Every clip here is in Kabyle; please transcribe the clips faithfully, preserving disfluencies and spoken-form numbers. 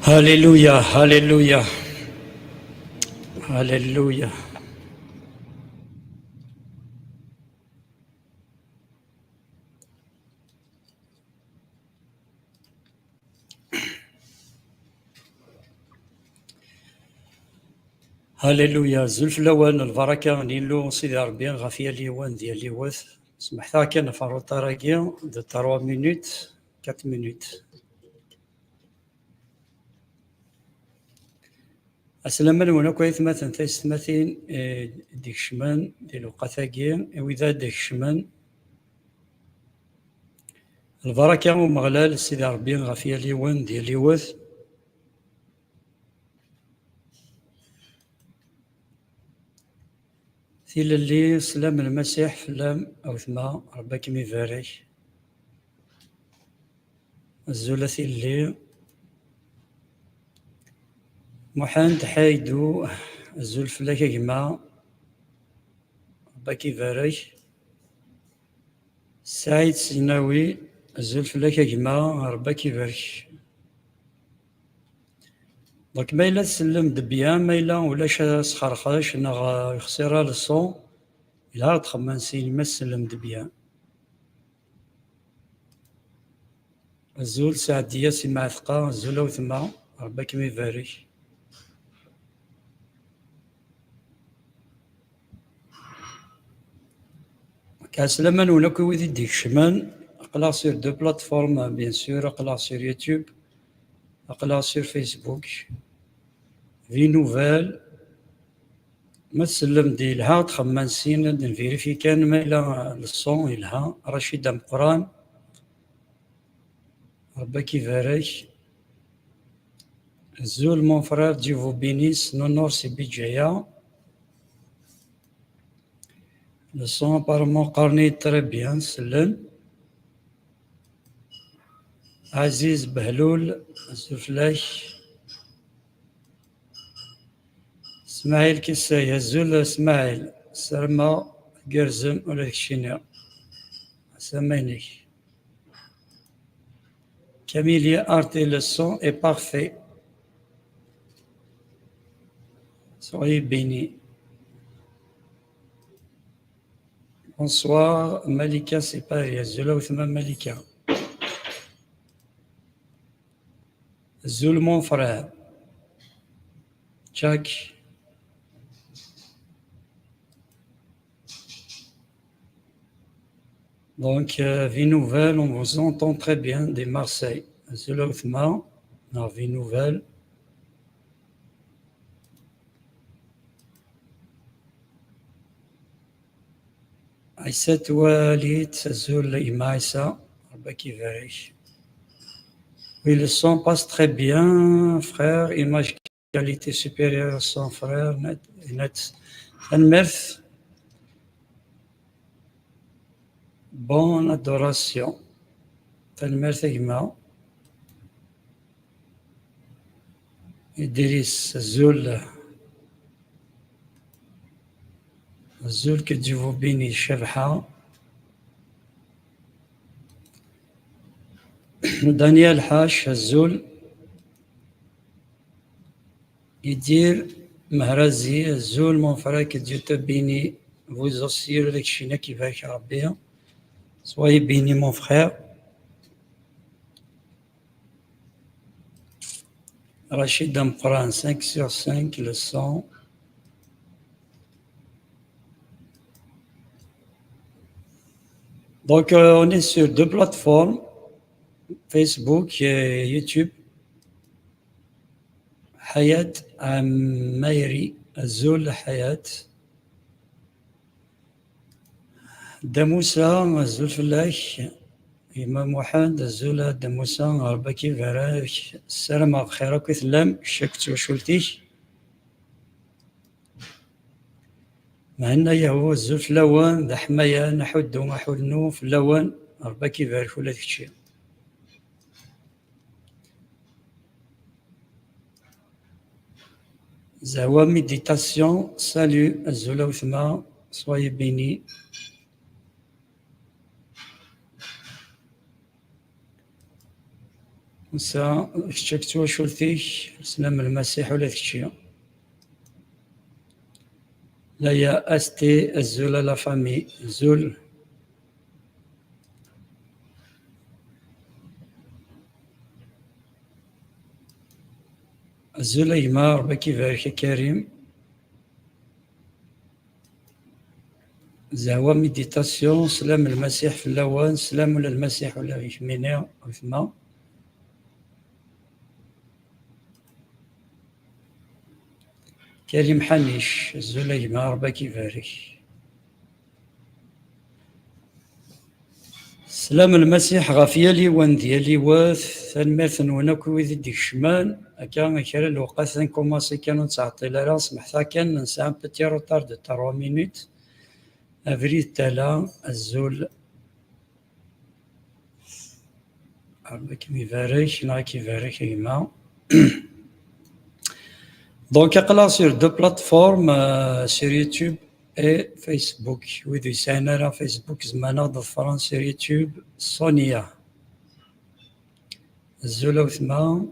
Alléluia, alléluia, alléluia. Alléluia. Azul fell-awen, lbaraka n Yillu Sidi Ṛebbi ɣef yal yiwen d yal yiwet. Smeḥteɣ kan ɣef ṛṛuṭar-agi de trois minutes, quatre minutes. Aslama-nwen akk aytmaten taysetmatin, eh, d-ikecmen di lewqat-agi, i wid ad d-ikecmen. Lbaraka n Umeɣlal Sidi Ṛebbi ɣef yal yiwen d yal yiwet. Tilelli, sslam n Lmasiḥ fell-am, a wetma, Ṛebbi ad kem-ibarek. Azul a tilelli. Muḥend Ḥaydu, azul fell-ak a gma, Ṛebbi ad k-ibarek. Saɛid Sinawi, azul fell-ak a gma, Ṛebbi ad k-ibarek. Donc ma yella tsellem-d bien, ma yella ulac asxerxec neɣ, euh, yexṣir le son, yelha ad txemmem s yilmi ma tsellem-d bien. Azul Saɛdiya Si Mɛetqa, azul a wetma, Ṛebbi ad kem-ibarek. Ɛeslama-nwen akk i wid i d-ikecmen. Aql-aɣ sur deux plateformes, bien sûr, aql-aɣ sur YouTube, aql-aɣ sur Facebook. Vie Nouvelle. Ma tsellem-d yelha, ad txemmem sin, ad nvérifier kan ma yella le son yelha. Rachid Ameqqran, Ṛebbi ad k-ibarek. Azul mon frère, Dieu vous bénisse, Nonour si Bidjaya. Le son apparemment qqaren-iyi très bien, sellen. Aziz Behlul, azul fell-ak. Smaɛil Kissay, azul Smaɛil, ssarameɣ tgerrzem ula d keččini. Ass amayneg. Camille Arte, le son est parfait. Soyez bénis. Bonsoir, Malika, c'est pareil. Azul a wetma Malika. Azul mon frère. Jack. Donc, euh, Vie Nouvelle, on vous entend très bien de Marseille. Azul a wetma, neɣ Vie Nouvelle. Aïssa Toualit, azul gma Aïssa, Ṛebbi ad k-ibarek. Oui, le son passe très bien, frère. Image qualité supérieure, son frère, net, net. Tanemmirt. Bonne adoration. Tanemmirt a gma. Idris, azul. Azul, que Dieu vous bénisse, Cabḥa. Daniel Ḥac, azul. Idir Mehrazi, azul, mon frère, que Dieu te bénisse. Vous aussi, ula d keččini ad k-ibarek Ṛebbi. Soyez bénis, mon frère. Rachid Ameqqran, cinq sur cinq, le son. Donc, euh, on est sur deux plateformes, Facebook et YouTube. Hayat Amairi, azul Hayat. Dda Musa, azul fell-ak. Gma Muḥend, azul a Dda Musa, Ṛebbi ad k-ibarek. Ssarameɣ bxir akk i tellam, kečč akked twacult-ik. Mhenna Yahu, azul fell-awen, d aḥmayan, aḥuddu, aḥulnu fell-awen, Ṛebbi ad k-ibarek ula d kečči. Zahwa Méditation, salut, azul a wetma, soyez bénis. Musa, kečč akked twacult-ik, sslam Lmasiḥ ula d kečči. Laya S T, azul a la famille, azul. Azul a gma, Rebbi ad k-ibarek a Karim. Zehwa méditation, sslam Lmasiḥ fell-awen, sslam ula Lmasiḥ ula i kemmini, a gma. Karim Ḥanic, azul a gma, Rebbi ad k-ibarek. Sslam Lmasiḥ ɣef yal yiwen d yal yiwet, tanemmirt-nwen akk i wid i d-ikecmen. Akka kra n lewqat ad nkumaṣi kan ur nettɛeṭṭil ara, smeḥteɣ kan nesɛa un petit retard de trois minutes. Abrid tala, azul. Rebbi ad kem-ibarek, neɣ ad k-ibarek a gma. Donc, aql-aɣ sur deux plateformes, euh, sur YouTube et Facebook. Wid ur yesɛin ara Facebook, zemren ad ɣ-ḍefren sur YouTube, Sonia. Azul a wetma.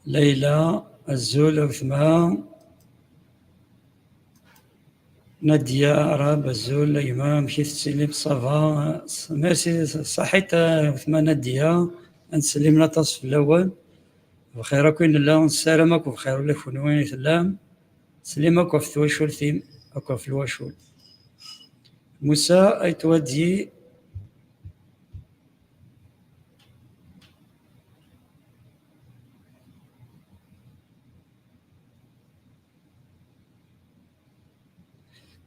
Layla, azul a wetma. Nadia Arab, azul a gma, amek i tettilim? Ça va? Merci, ṣaḥit a wetma Nadia, ad nsellem aṭas fell-awen. Bxir akk i nella, nessaram akk bxir ula d kenwi i tellam. Slim akk ɣef twacult-im, akk ɣef lwacul. Musa Aytwadi.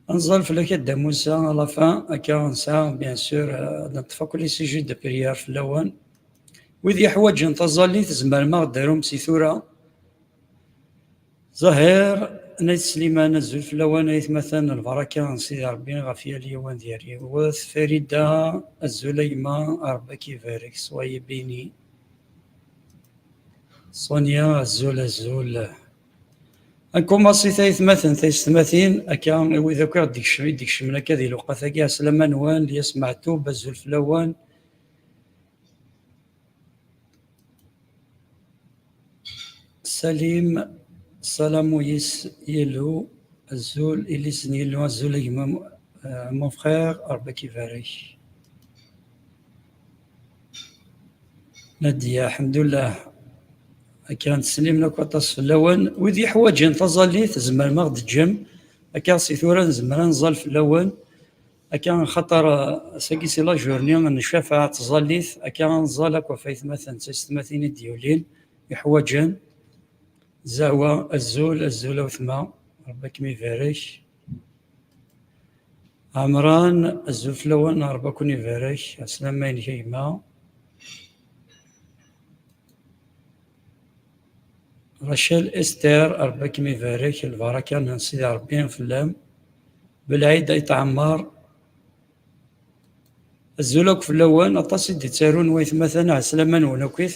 Ad nẓal fell-ak a Dda Musa, à la fin, akka nesɛa, bien sûr, euh, ad neṭṭef akk les sujets de prière fell-awen. Wid yeḥwaǧen taẓallit, tzemrem ad ɣ-d-tarum si tura. Zahir n Ayt Sliman, azul fell-awen, aytmaten, lbaraka n Sidi Ṛebbi ɣef yal yiwen d yal yiwet. Farida, azul a gma, Ṛebbi ad k-ibarek, soyez béni. Sonia, azul, azul. Ad nkumaṣi taytmaten, taysetmatin, akka i wid akk i ɣ-d-ikecmen, i d-ikecmen akka di lewqat-agi, ɛeslama-nwen, Lyas Meɛtub, azul fell-awen. Salim, Salam Uyis Yellu, azul, Ilis n Yellu, azul a gma, euh, mon frère, Ṛebbi ad k-ibarek. Nadia, ḥemdullah. Akka, neslim akk aṭas fell-awen. Wid yeḥwaǧen taẓallit, tzemrem ad ɣ-d-teǧǧem. Akka, si tura nezmer ad nẓal fell-awen. Akka, xaṭer, uh, ass-agi si la journée n ccafaɛa d tẓallit, akka ad nẓal akk ɣef aytmaten d taysetmatin i d-yulin, yeḥwaǧen. Zahwa, azul, azul a wetma, Ṛebbi ad kem-ibarek. Ɛemran, azul fell-awen, Ṛebbi ad ken-ibarek, ɛeslama-inek a gma. Rachel Esther, Ṛebbi ad kem-ibarek, lbaraka n Sidi Ṛebbi fell-am. Belɛid Ayt Ɛemmar, azul akk fell-awen, aṭas i d-ittarun waytmaten, ɛeslama-nwen akkit.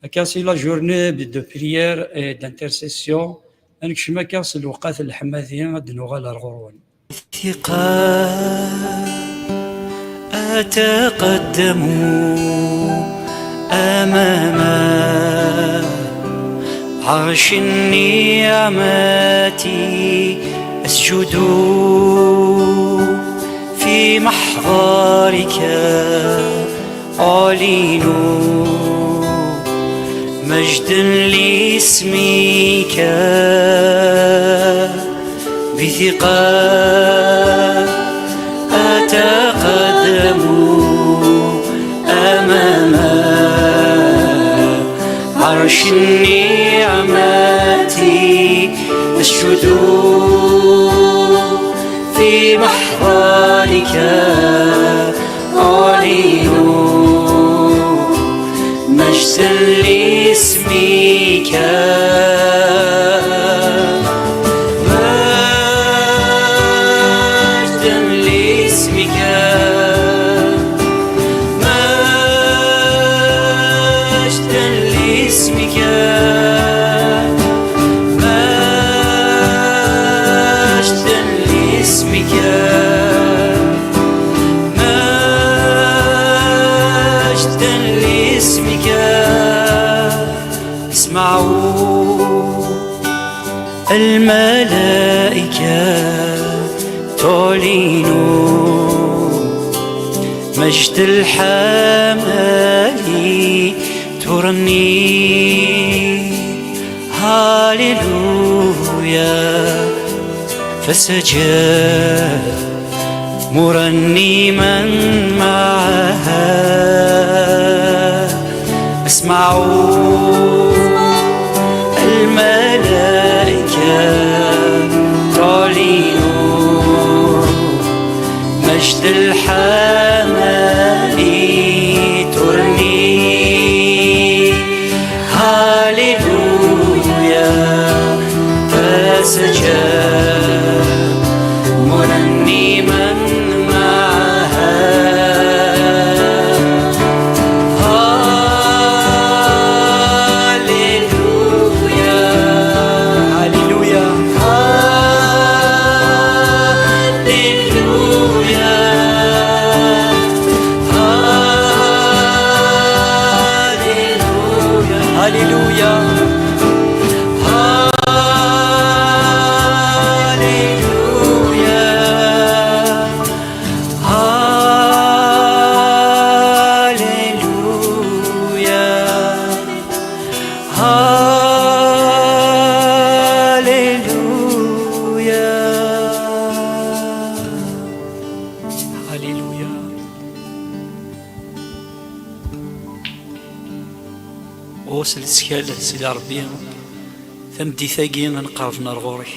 Akka si la journée de prière et d'intercession, ad nekcem akka s lewqat n leḥmadi, ad d-nuɣal ar ɣur-wen. Thiqa ataqaddamu amama ɛerc nniɛmati asjudu fi meḥḍarika. أعلن مجدا لاسمك بثقة أتقدم أمام عرش النعمة أسجد في محضرك أعلن مجدا لاسمك. مجدا لاسمك. مجدا لاسمك. مجدا لاسمك. مجدا لاسمك. الملائكة تعلن مجد الحمل ترني، هاليلويا. فسجد مرنما معها. اسمعوا الملائكة تعلن مجد الحمل ترني، هاليلويا. فسجد مرنما معها. هاليلويا، هاليلويا، هاليلويا، هاليلويا، هاليلويا، هاليلويا، هاليلويا، هاليلويا، هاليلويا. Ɣur-s lettkal, Sidi Ṛebbi, tameddit-agi ad nqerreb ɣer ɣur-k,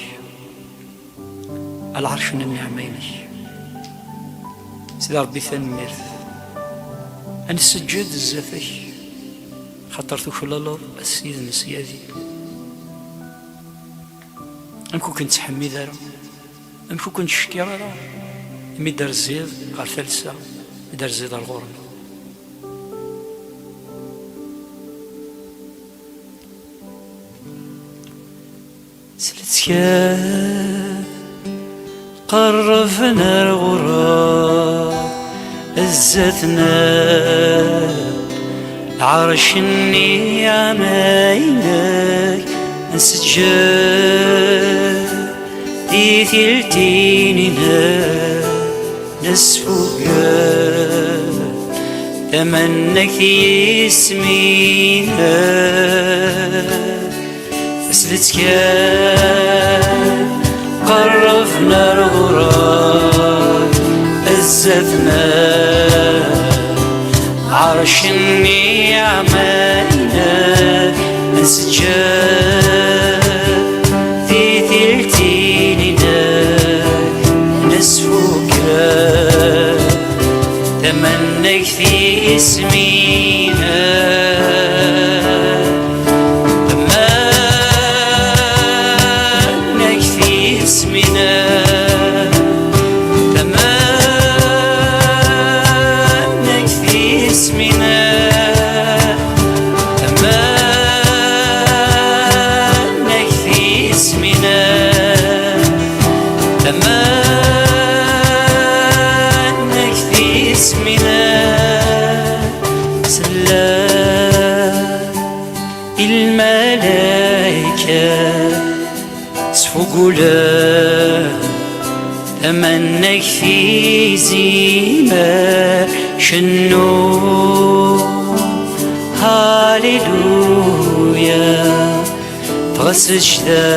a lɛerc n nneɛma-inek. Sidi Ṛebbi, tanemmirt. Ad nseǧǧed zdat-k, xaṭer tuklaleḍ a Ssid n ssyadi. Amek ur k-nettḥemmid ara, amek ur k-nettcekkir ara, imi d-terziḍ ɣer talsa, i d-terziḍ ar ɣur-neɣ. S lettkal qerrben ar ɣur-k, zdat n lɛerc n nniɛma-inek, nseǧǧed titiltin-inek, nesfugel tamannagt i yisem-inek. S lettkal qerrben ar ɣur-k, zdat n lɛerc n nniɛma-inek, nseǧǧed titiltin-inek, nesfugel tamannagt i yisem-inek. Tamannagt i yisem-inek, tamannagt i yisem-inek, tamannagt i yisem-inek, tamannagt i yisem-inek. Sella i lmalayka sfugulen tamannagt i zimer, cennu, Haliluya, dɣa seǧda,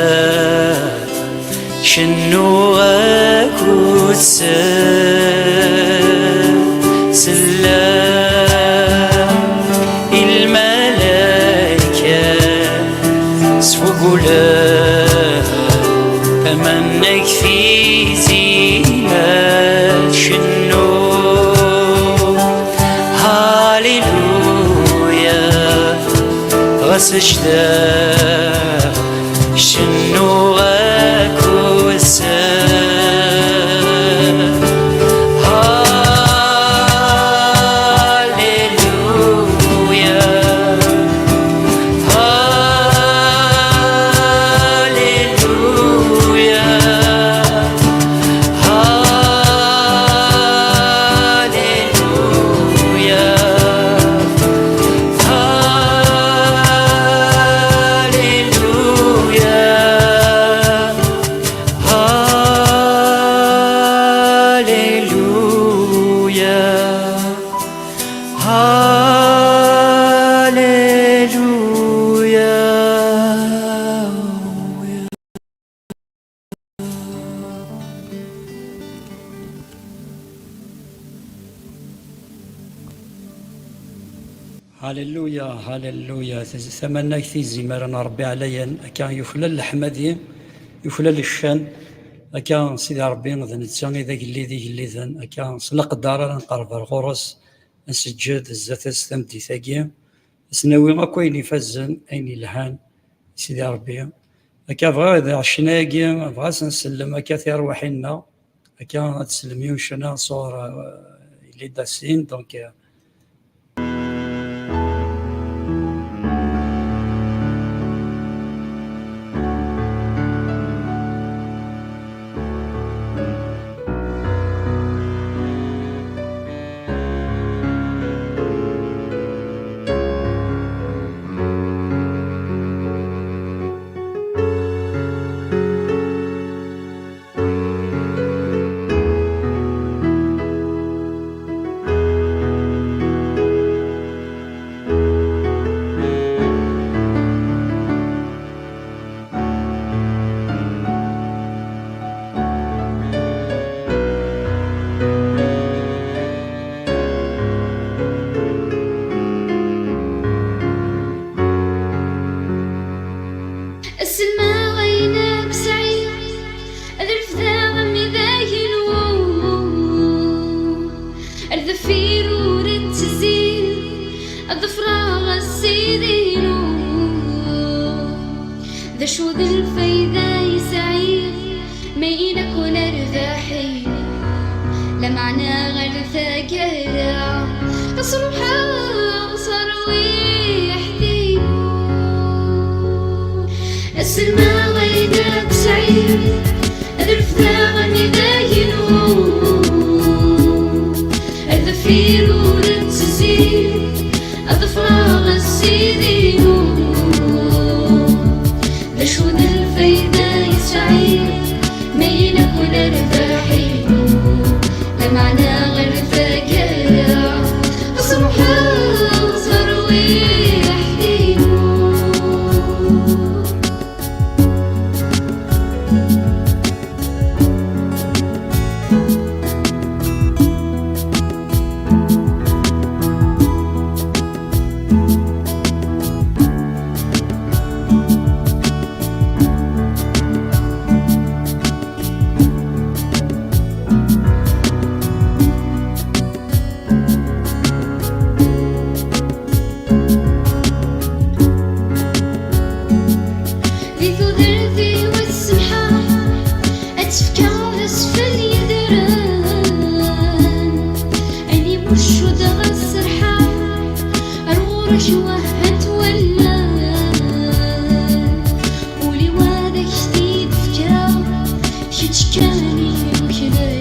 cennu akked-sen. Sella i lmalayka sfugulen tamannagt i zimer, cennu, Haliluya, dɣa seǧda, cennu akked-sen. Haliluya, haliluya, haliluya, haliluya. Halleluya, halleluya. Tamanagt i izimer n Ṛebbi ɛlayen, akka yuklal leḥmadi, yuklal ccan, akka Sidi Ṛebbi d netta i d agellid igelliden, akka s leqder ara nqerreb ar ɣur-s, ad nseǧǧed zdat-s tameddit-agi, ad s-nawi akk ayen ifazen, ayen yelhan, Sidi Ṛebbi. Akka bɣiɣ d ccna-agi, bɣiɣ ad s-nsellem akka tirwiḥin-nneɣ, akka ad tsellem yiwen ccna sɣur, euh, Lida Sin, donc, euh, Ass-n ma ɣayen akk sɛiɣ, ad refdeɣ amidag-inu. Ar deffir ur ttezzi, ad ḍefreɣ Ssid-inu. D acu d lfayda i sɛiɣ, ma yella akk nerbeḥ-inu? Lameɛna ɣer taggara, ad s-ruḥeɣ s rrwiḥt-inu. Ass-n ma ɣayen akk sɛiɣ, ad refdeɣ amidag-inu. Ar deffir ur ttezzi, ad ḍefreɣ Ssid-inu. D acu d lfayda i sɛiɣ, ma yella akk nerbeḥ-inu? Lameɛna ɣer taggara, ad s-ruḥeɣ s rrwiḥt-inu. Di tudert-iw ad semḥeɣ, ad tt-fkeɣ d asfel yedren. Ayen imuccudeɣ ad serḥeɣ, ar ɣur-k wehhant wallen. Ul-iw ad ak-t-id-fkeɣ, kečč kan i yuklal.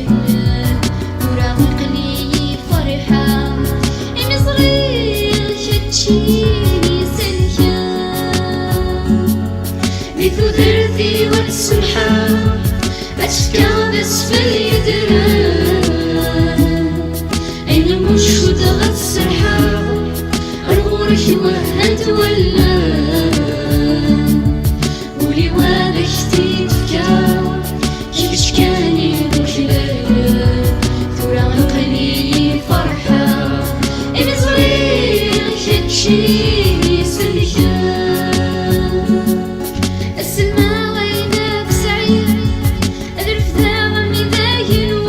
Tura aql-iyi ferḥeɣ, imi ẓriɣ keččini selkeɣ. Di tudert-iw ad semḥeɣ, ad tt-fkeɣ d asfel yedren. Ayen umi cuddeɣ ad serḥeɣ, ar ɣur-k wehhant wallen. Ul-iw ad ak-t-id-fkeɣ, kečč kan i d uklal. Tura aql-iyi ferḥeɣ, imi ẓriɣ keččini selkeɣ. Ass-n ma ɣayen akk sɛiɣ, ad refdeɣ amidag-inu.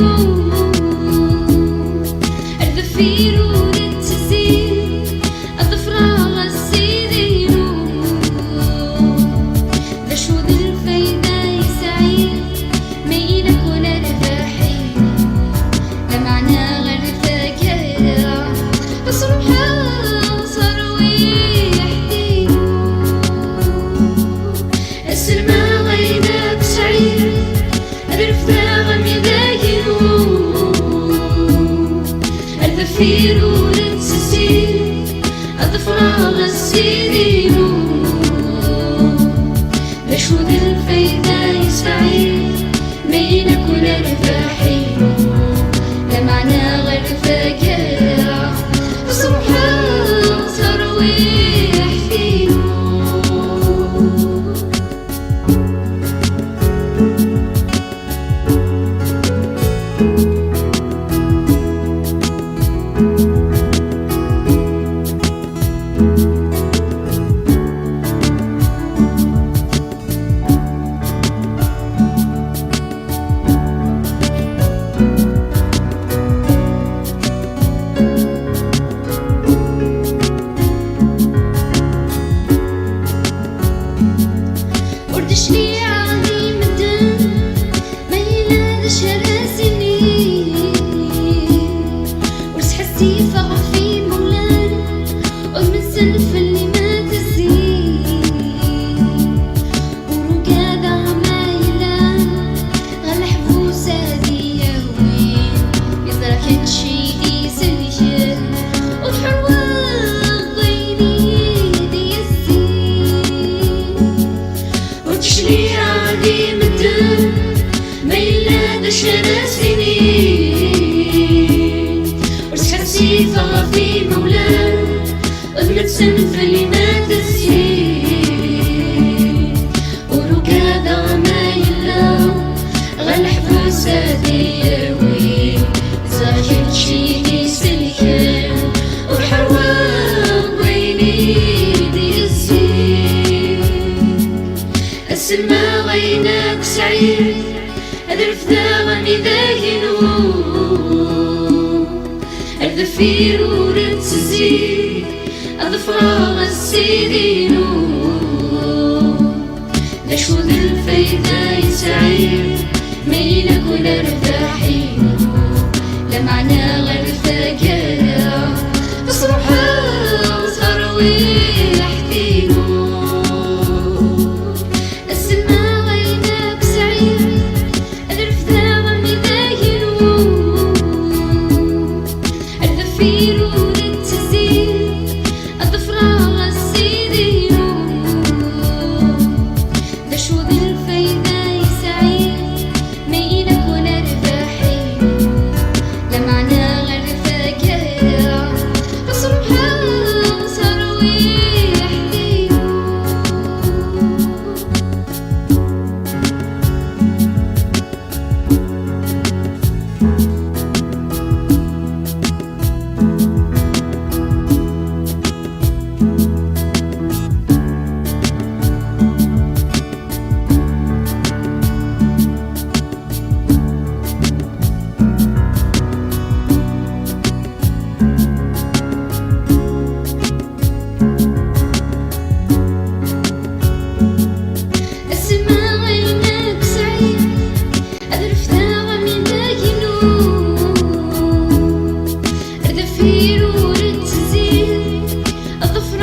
Ar deffir ur ttezzi, ad ḍefreɣ Ssid-inu. D acu d lfayda i sɛiɣ, ma yella akk nerbeḥ-inu? Lameɛna ɣer taggara, ad s-ruḥeɣ s rrwiḥt-inu. Ass-n ma ɣayen akk sɛiɣ, ad refdeɣ amidag-inu. Ar deffir ur ttezzi, ad ḍefreɣ Ssid-inu. D acu d lfayda i sɛiɣ, ma yella akk nerbeḥ-inu? Lameɛna ɣer taggara, ad s-ruḥeɣ s rrwiḥt-inu. Ur sḥassifeɣ ɣef imawlan, d medden fell-i ma tessin. Ur ugadeɣ ma yella ɣer leḥbus ad iyi-yawi. Ẓer kečč i d-iselken, ur ḥerweɣ wayen i d-yezzin. Asma ayen akk sɛiɣ, ad refdeɣ amidag-inu. Ar deffir ur ttezzi, ad ḍefreɣ Ssid-inu. D acu d lfayda yesɛi, ma yella kul rrbeḥ-inu? Lameɛna ɣer taggara, tesruḥeḍ tarwiḥt-inu. Asma ayen akk sɛiɣ, ad refdeɣ amidag-inu. Ar deffir ur ttezzi, ad ḍefreɣ Ssid-inu. D acu d lfayda yesɛi, ma yella kul rrbeḥ-inu? Lameɛna ɣer taggara, tesruḥeḍ tarwiḥt-inu. Asma ayen akk sɛiɣ, ad refdeɣ amidag-inu. Ar deffir ur ttezzi, ad ḍefreɣ Ssid-inu. D acu d lfayda yesɛi, ma yella kul rrbeḥ-inu?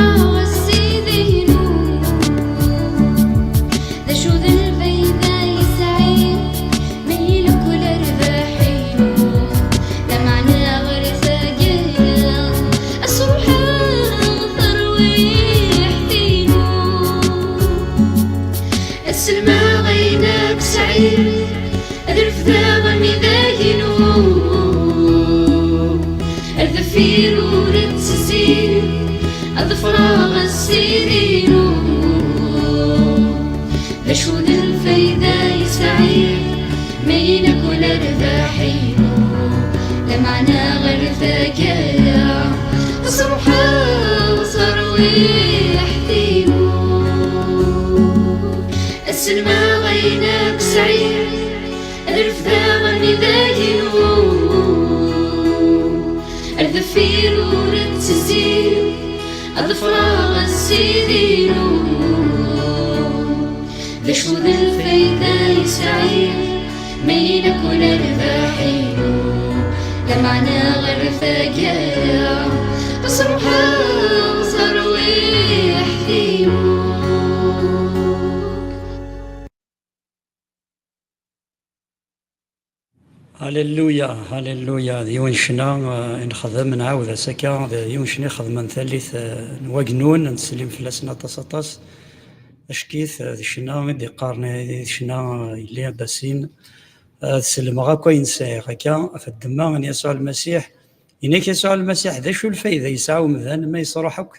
Lameɛna ɣer taggara, ad sruḥeɣ tarwiḥt-inu. Ad sellmeɣ ayen akk sɛiɣ, ad refdeɣ amidag-inu. Ar deffir ur ttezzi, ad ḍefreɣ Ssid-inu. D acu d lfayda yesɛi, ma yella kul rrbeḥ-inu? Lameɛna ɣer taggara, ad sruḥeɣ tarwiḥt-inu. Ad sellmeɣ ayen akk sɛiɣ, ad refdeɣ amidag-inu. Ar deffir ur ttezzi, ad ḍefreɣ Ssid-inu. D acu d lfayda yesɛi, ma yella kul rrbeḥ-inu? Lameɛna ɣer taggara, ad sruḥeɣ tarwiḥt-inu. Halleluya, halleluya. D yiwen ccna, eh, i nexdem, nɛawed-as akka, d yiwen ccna i xedmen tallit, eh, n Wagennun, nettsellim fell-asen aṭas, aṭas. Ackit, eh, d ccna i d-iqqaren, eh, d ccna, eh, yelli Basin. Eh, ad sellmeɣ akk ayen sɛiɣ, akka, ɣef ddemma n Yasuɛ Lmasiḥ. Yenna-k Yasuɛ Lmasiḥ, d acu lfayda yesɛa umdan ma yesruḥ akk,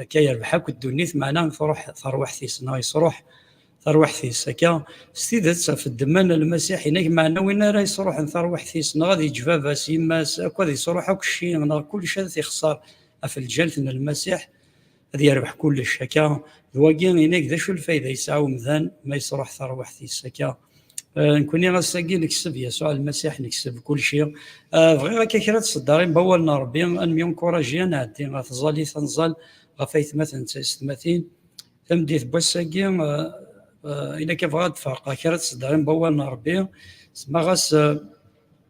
akka yerbeḥ akk ddunit, meɛna truḥ terwiḥt-is, neɣ yesruḥ tarwiḥt-is. Akka, s tidet, ɣef ddemma n Lmasiḥ, yenna-k, meɛna win ara yesruḥen tarwiḥt-is, neɣ ad yeǧǧ baba-s, yemma-s, akk ad yesruḥ akk cci, neɣ kullec ad t-ixṣer ɣef lǧalt n Lmasiḥ, ad yerbeḥ kullec. Akka, d wagi, yenna-k, d acu lfayda yesɛa umdan ma yesruḥ tarwiḥt-is? Akka, eh, nekkni ass-agi nekseb Yasuɛ Lmasiḥ, nekseb kullci. Eh, bɣiɣ akka kra tseddarim n wawal n Ṛebbi, ad nemyunkuraji, ad nɛeddi ɣer tẓallit, ad nẓal ɣef aytmaten d taysetmatin. Tameddit n wass-agi, eh, eh, ila ka bɣiɣ ad d-ferqeɣ kra tseddarim n wawal n Ṛebbi, semmaɣ as, eh,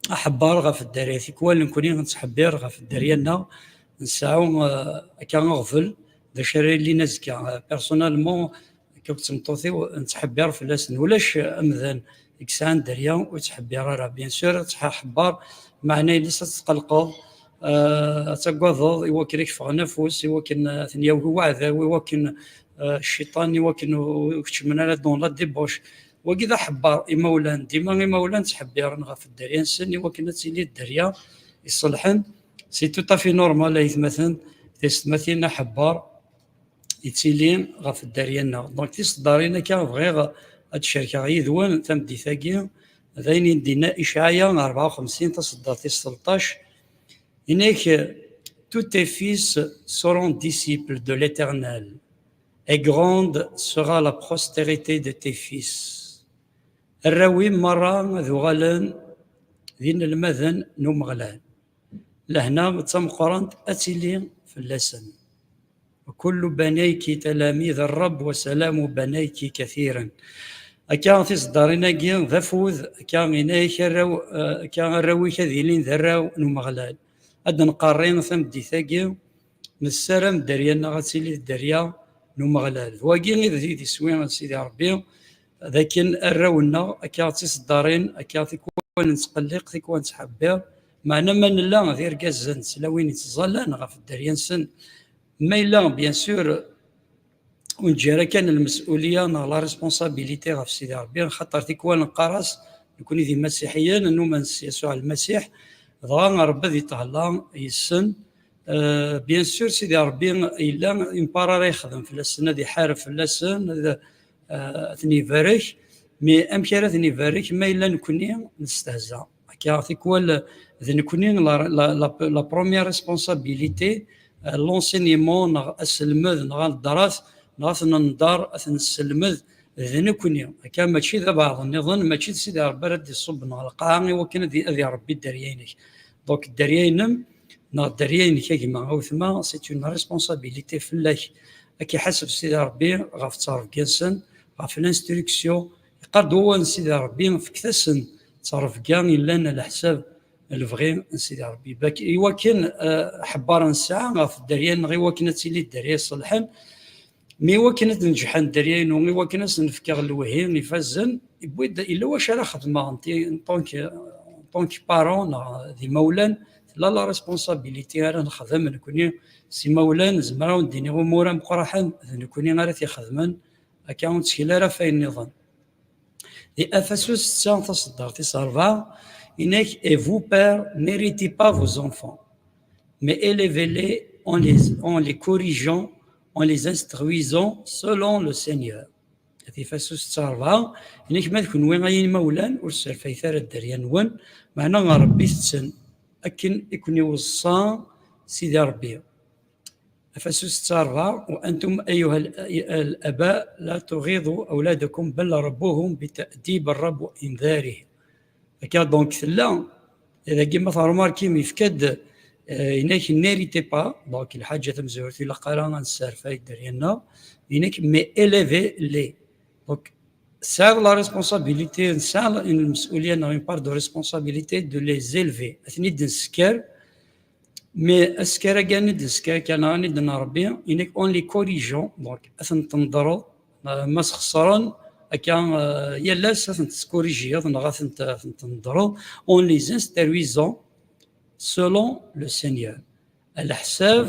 aḥebber ɣef dderya. Tikwal nekkni nettḥebbir ɣef dderya-nneɣ, nseɛɛu, eh, akka aɣbel d acu ara yilin azekka. Eh, personnellement, akka d tmeṭṭut-iw, nettḥebbir fell-asen. Ulac amdan i yesɛan dderya ur yettḥebbir ara. Bien sûr, ad tḥebbreḍ, meɛna yelli-s ad tetqelqeḍ, eh, ad tagadeḍ, i wakken ad k-ffɣen afus, i wakken, eh, ad ten-yawi uɛdaw, i wakken, eh, cciṭan, i wakken ur, ur keččmen ara dans la débauche. Wagi d aḥebber imawlan, dima imawlan ttḥebbiren ɣef dderya-nsen i wakken ad tili dderya iṣelḥen. C'est tout à fait normal, ay atmaten, tiyessetmatin, aḥebber yettili ɣef dderya-nneɣ. Donc tiseddarin akka bɣiɣ ad d-cerkeɣ yid-wen tameddit-agi, d ayen i d-yenna Icɛaya rebɛa u xemsin, taseddart tis tleṭṭac, yenna-k: Tous tes fils seront disciples de l'Éternel, et grande sera la postérité de tes fils. Arraw-im merra ad uɣalen d inelmaden n Umeɣlal. Lehna d tameqqrant ad tili fell-asen. Kullu banayki talamid Rrab wa salamu banayki kathiran. Akka tiseddarin-agi d afud, akka yenna-ak arraw, eh, akka arraw-ik ad ilin d arraw n Umeɣlal. Ad d-nqerri tameddit-agi, nessaram dderya-nneɣ ad tili d dderya n Umeɣlal. D wagi i d, i d iswi n Sidi Ṛebbi, d akken arraw-nneɣ akka d tiseddarin, akka tikwal nettqelliq, tikwal nettḥebbir, meɛna ma nella d irgazen d tlawin yettẓallan ɣef dderya-nsen, ma yella, bien sûr, ur neǧǧi ara kan lmes'uliya neɣ la responsabilité ɣef Sidi Ṛebbi, xaṭer tikwal neqqar-as, nekni d imasiḥiyen, numen s Yasuɛ Lmasiḥ, dɣa Ṛebbi ad itehla yes-sen. Euh, bien sûr, Sidi Ṛebbi yella une part ara yexdem fell-asen, ad iḥareb fell-asen, ad, euh, ad ten-ibarek, mais amek ara ten-ibarek ma yella nekni nestehza? Akka, tikwal d nekni la, la, la, la première responsabilité, euh, l'enseignement, neɣ aselmed, neɣ ddrat, neɣ ad ten-nḍer, ad ten-nesselmed, d nekni. Akka mačči d abeɛḍ nniḍen, mačči d Sidi Ṛebbi ara d-iṣubben ɣer lqaɛa i wakken ad, ad iṛebbi dderya-inek. Donc dderya-inem neɣ dderya-inek a gma, a wetma, c'est une responsabilité fell-ak. Ad k-iḥaseb Sidi Ṛebbi ɣef ttṛebga-nsen, ɣef l'instruction. Yeqqar-d wawal n Sidi Ṛebbi: fket-asen ttṛebga yellan leḥsab lebɣi n Sidi Ṛebbi. Bak-, i wakken, eh, aḥebber nesɛa ɣef dderya-nneɣ, i wakken ad tili dderya iṣelḥen, mi wakken ad neǧḥen dderya-inu, i wakken ad sen-fkeɣ lewhi ifazen, yewwi-d, yella wacu ara xedmeɣ en ti-, en tant que, en tant que parent neɣ d imawlan, tella la responsabilité ara nexdem nekni s imawlan. Zemreɣ ad wen-d-iniɣ umur ameqqraḥen d nekni ara t-ixedmen, akka ur nettkel ara ɣef wayen nniḍen. Di Afasus setta, taseddart tis ṛebɛa, yenna-k: Et vous, pères, n'héritez pas vos enfants, mais élevez-les en les, en les corrigeant, en les instruisant selon le Seigneur. Di Afasus setta ṛebɛa, yenna-k: Ma d kenwi ay imawlan, ur sserfayet ara dderya-nwen, meɛna ṛebbit-ten akken i ken-iweṣṣa Sidi Ṛebbi. Afasus setta ṛebɛa: وأنتم أيها الآباء لا تغيظوا أولادكم بل ربوهم بتأديب الرب وإنذاره. Akka, donc, tella, dagi ma tṛumarkim, yefka-d, eh, yenna-k: n'héritez pas, donc, lḥaǧa tamezwarut, ilaq ara ad nesserfay dderya-nneɣ, yenna-k: mais élevez-les. Donc, tesɛiḍ la responsabilité, nesɛa la, une مسؤولية, une part de responsabilité de les élever, ad ten-id-nsker, mais asker-agi ad ten-id-nsker kan, ad ten-id-nṛebbi, yenna-k: en les corrigeant, donc, ad ten-tneḍreḍ, eh, ma sxeṣren, akka, eh, yal ass ad ten-teskurijiḍ, neɣ ad ten-, ad ten-tneḍreḍ, en les instruisant selon le Seigneur. Ɛla ḥsab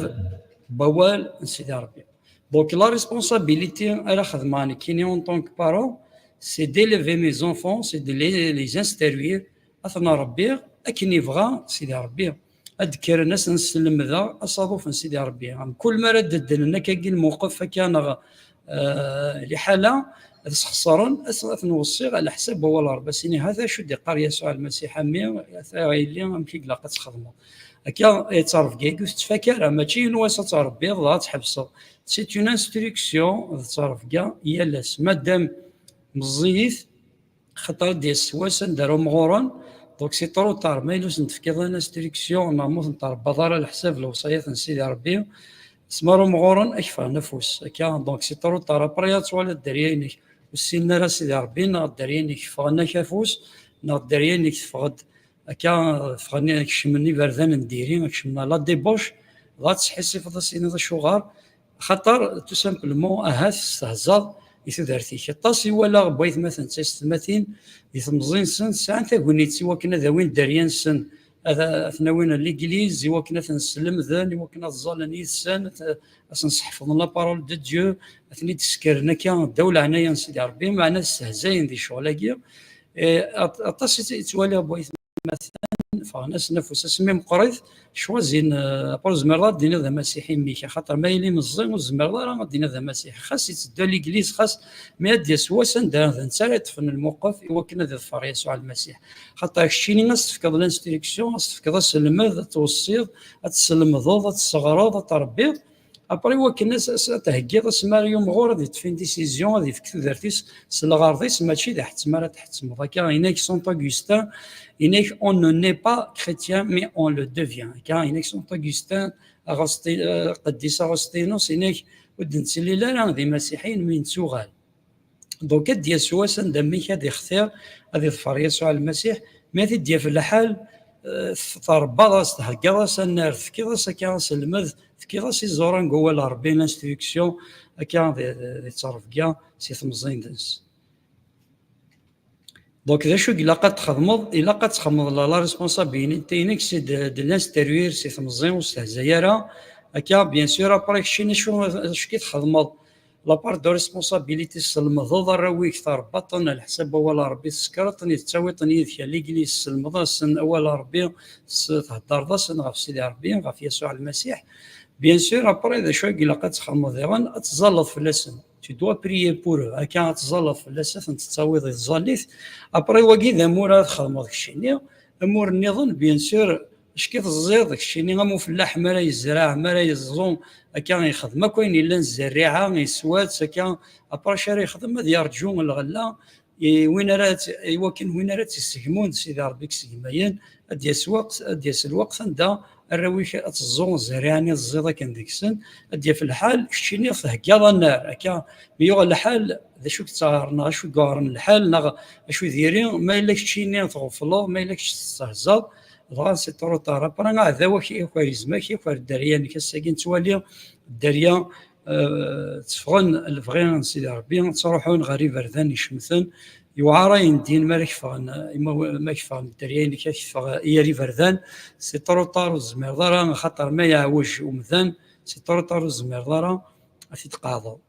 n wawal n Sidi Ṛebbi. Donc, la responsabilité ara xedmeɣ nekkini en tant que parent, c'est d'élever mes enfants, c'est de les, les instruire, ad ten-ṛebbiɣ akken yebɣa Sidi Ṛebbi. Ad d-kkren, ad sen-slemdeɣ asaḍuf n Sidi Ṛebbi. Mkul mi ara d-ddren akkagi lmewqef akka neɣ, eh, liḥala, ad sxeṣren, ad s-, ad ten-weṣṣiɣ ɛla ḥsab n wawal n Ṛebbi. Ad s-iniɣ: hata acu d-iqqar Yasuɛ Lmasiḥ a mmi, hata a yelli, amek i ilaq ad txedmeḍ. Akka, eh, ttṛebga-agi ur tettfak ara, mačči yiwen wass ad tṛebbiḍ, dɣa ad tḥebseḍ. C'est une instruction, d ttṛebga yal ass. Madam meẓẓiyit, xaṭer ad d-yas wass anda ara umɣuren, donc c'est trop tard. Ma yella ur sen-tefkiḍ ara instruction, neɣ ma ur ten-tṛebbaḍ ara leḥsab lewṣayat n Sidi Ṛebbi, s mi ara umɣuren ad k-ffɣen afus. Akka, donc c'est trop tard. Après ad twaliḍ dderya-inek ur ssinen ara Sidi Ṛebbi, neɣ dderya-inek ffɣen-ak afus, neɣ dderya-inek teffeɣ-d akka, ffɣen, kecmen iberdan n diri, kecmen la débauche, dɣa ad tesḥissifeḍ, ad s-tiniḍ acuɣer, xaṭer, tout simplement, ahat testehzaḍ i tudert-ik. Aṭas i walaɣ n waytmaten d taysetmatin di temẓi-nsen, sɛan tagnit i wakken ad awin dderya-nsen ad, ad ten-awin ɣer l'église, i wakken ad ten-slemden, i wakken ad ẓẓallen yid-sen, ad, ad sen-sḥefḍen la parole de Dieu, ad ten-id-ssekren akka ddaw leɛnaya n Sidi Ṛebbi, meɛna stehzayen di ccɣel-agi. Eh, at-, aṭas i tt-, i ttwaliɣ n waytmaten, ffɣen-asen afus asmi meqqrit, cwazin, eh, après ur zmireḍ ad d-tiniḍ d amasiḥi mmi-k, axaṭer ma yili meẓẓi ur zmireḍ ara ad d-tiniḍ d amasiḥi, xas itteddu ɣer l'église, xas, mi ad d-yas wass anda d netta ara yeṭṭfen lmuqef i wakken ad iḍfer Yasuɛ Lmasiḥ. Xaṭer keččini ad s-tefkeḍ l'instruction, ad s-tefkeḍ aselmed, ad tweṣṣiḍ, ad teslemdeḍ, ad tesseɣreḍ, ad tṛebbiḍ. Après, wakken ad s-, ad s-, ad theggiḍ asmi ara yumɣur ad yeṭṭef une décision, ad yefk tudert-is s lɣerḍ-is, mačči d aḥettem ara tḥettmeḍ. Akka, yenna-k Saint Augustin, yenna-k, on ne naît pas chrétien, mais on le devient. Akka, yenna-k Saint Augustin, Aɣustin-, eh, Qeddic Aɣustinus, yenna-k, ur d-nettilil ara d imasiḥiyen, mi nettuɣal. Donc, ad d-yas wass anda mmi-k ad ixtir, ad iḍfer Yasuɛ Lmasiḥ, mi ad t-id-yaf lḥal, eh, tṛebbaḍ-as, theggaḍ-as annar, tefkiḍ-as akka aselmed, tefkiḍ-as iẓuran deg wawal n Ṛebbi, l'instruction, akka di, di, di ttṛebga si temẓin-ines. Donc, d acu i ilaq ad txedmeḍ? Ilaq ad txedmeḍ la, la responsabilité-inek, c'est de, de l'instruire si temẓi, ur stehzay ara. Akka, bien sûr, après, keččini acu, acu i txedmeḍ? La part de responsabilité, tesselmedeḍ arraw-ik, tṛebbaḍ-ten, ɛla ḥsab awal n Ṛebbi, tessekreḍ-ten, tettawiḍ-ten yid-k ɣer l'église, tesselmeḍ-asen awal n Ṛebbi, s-, theddreḍ-asen ɣef Sidi Ṛebbi, ɣef Yasuɛ Lmasiḥ. Bien sûr, après, d acu i ilaq ad txedmeḍ diɣen? Ad tẓalleḍ fell-asen. Tu dois prier pour eux. Akka ad tẓalleḍ fell-as, ad ten-tettawiḍ i tẓallit. Après, wagi d amur ara txedmeḍ keččini. Amur nniḍen, bien sûr, acki teẓẓiḍ keččini am ufellaḥ mi ara yezreɛ, mi ara yeẓẓu, akka yexdem akk ayen yellan zzerriɛa, yeswa-tt, akka, après acu ara yexdem? Ad yerǧu lɣella, i win ara tt-, i wakken win ara tt-yessegmun d Sidi Ṛebbi i yessegmayen, ad d-yas lweqt, ad d-yas lweqt anda arraw-ik ad teẓẓu zzerriɛa-nni teẓẓiḍ akken deg-sen, ad d-yaf lḥal, keččini theggaḍ annar, akka mi yuɣ lḥal, d acu i yettɛaren, neɣ acu i yuɛren lḥal, neɣ acu diri, ma yella keččini tɣefleḍ, ma yella kečč testehzaḍ, dɣa c'est trop tard. Après, aɛdaw-ak yaker izem-ak, yaker dderya-nnek. Ass-agi nettwali dderya, eh, tteffɣen lebɣi n Sidi Ṛebbi, ttruḥun ɣer iberdan icemten, yewɛer ayen din mi ara k-ffɣen, ima-, mi ara k-ffɣen dderya-inek, ad k-teffeɣ yir iberdan, c'est trop tard, ur tezmireḍ ara, axaṭer ma yeɛwej umdan, c'est trop tard, ur tezmireḍ ara ad t-id-tqeɛdeḍ.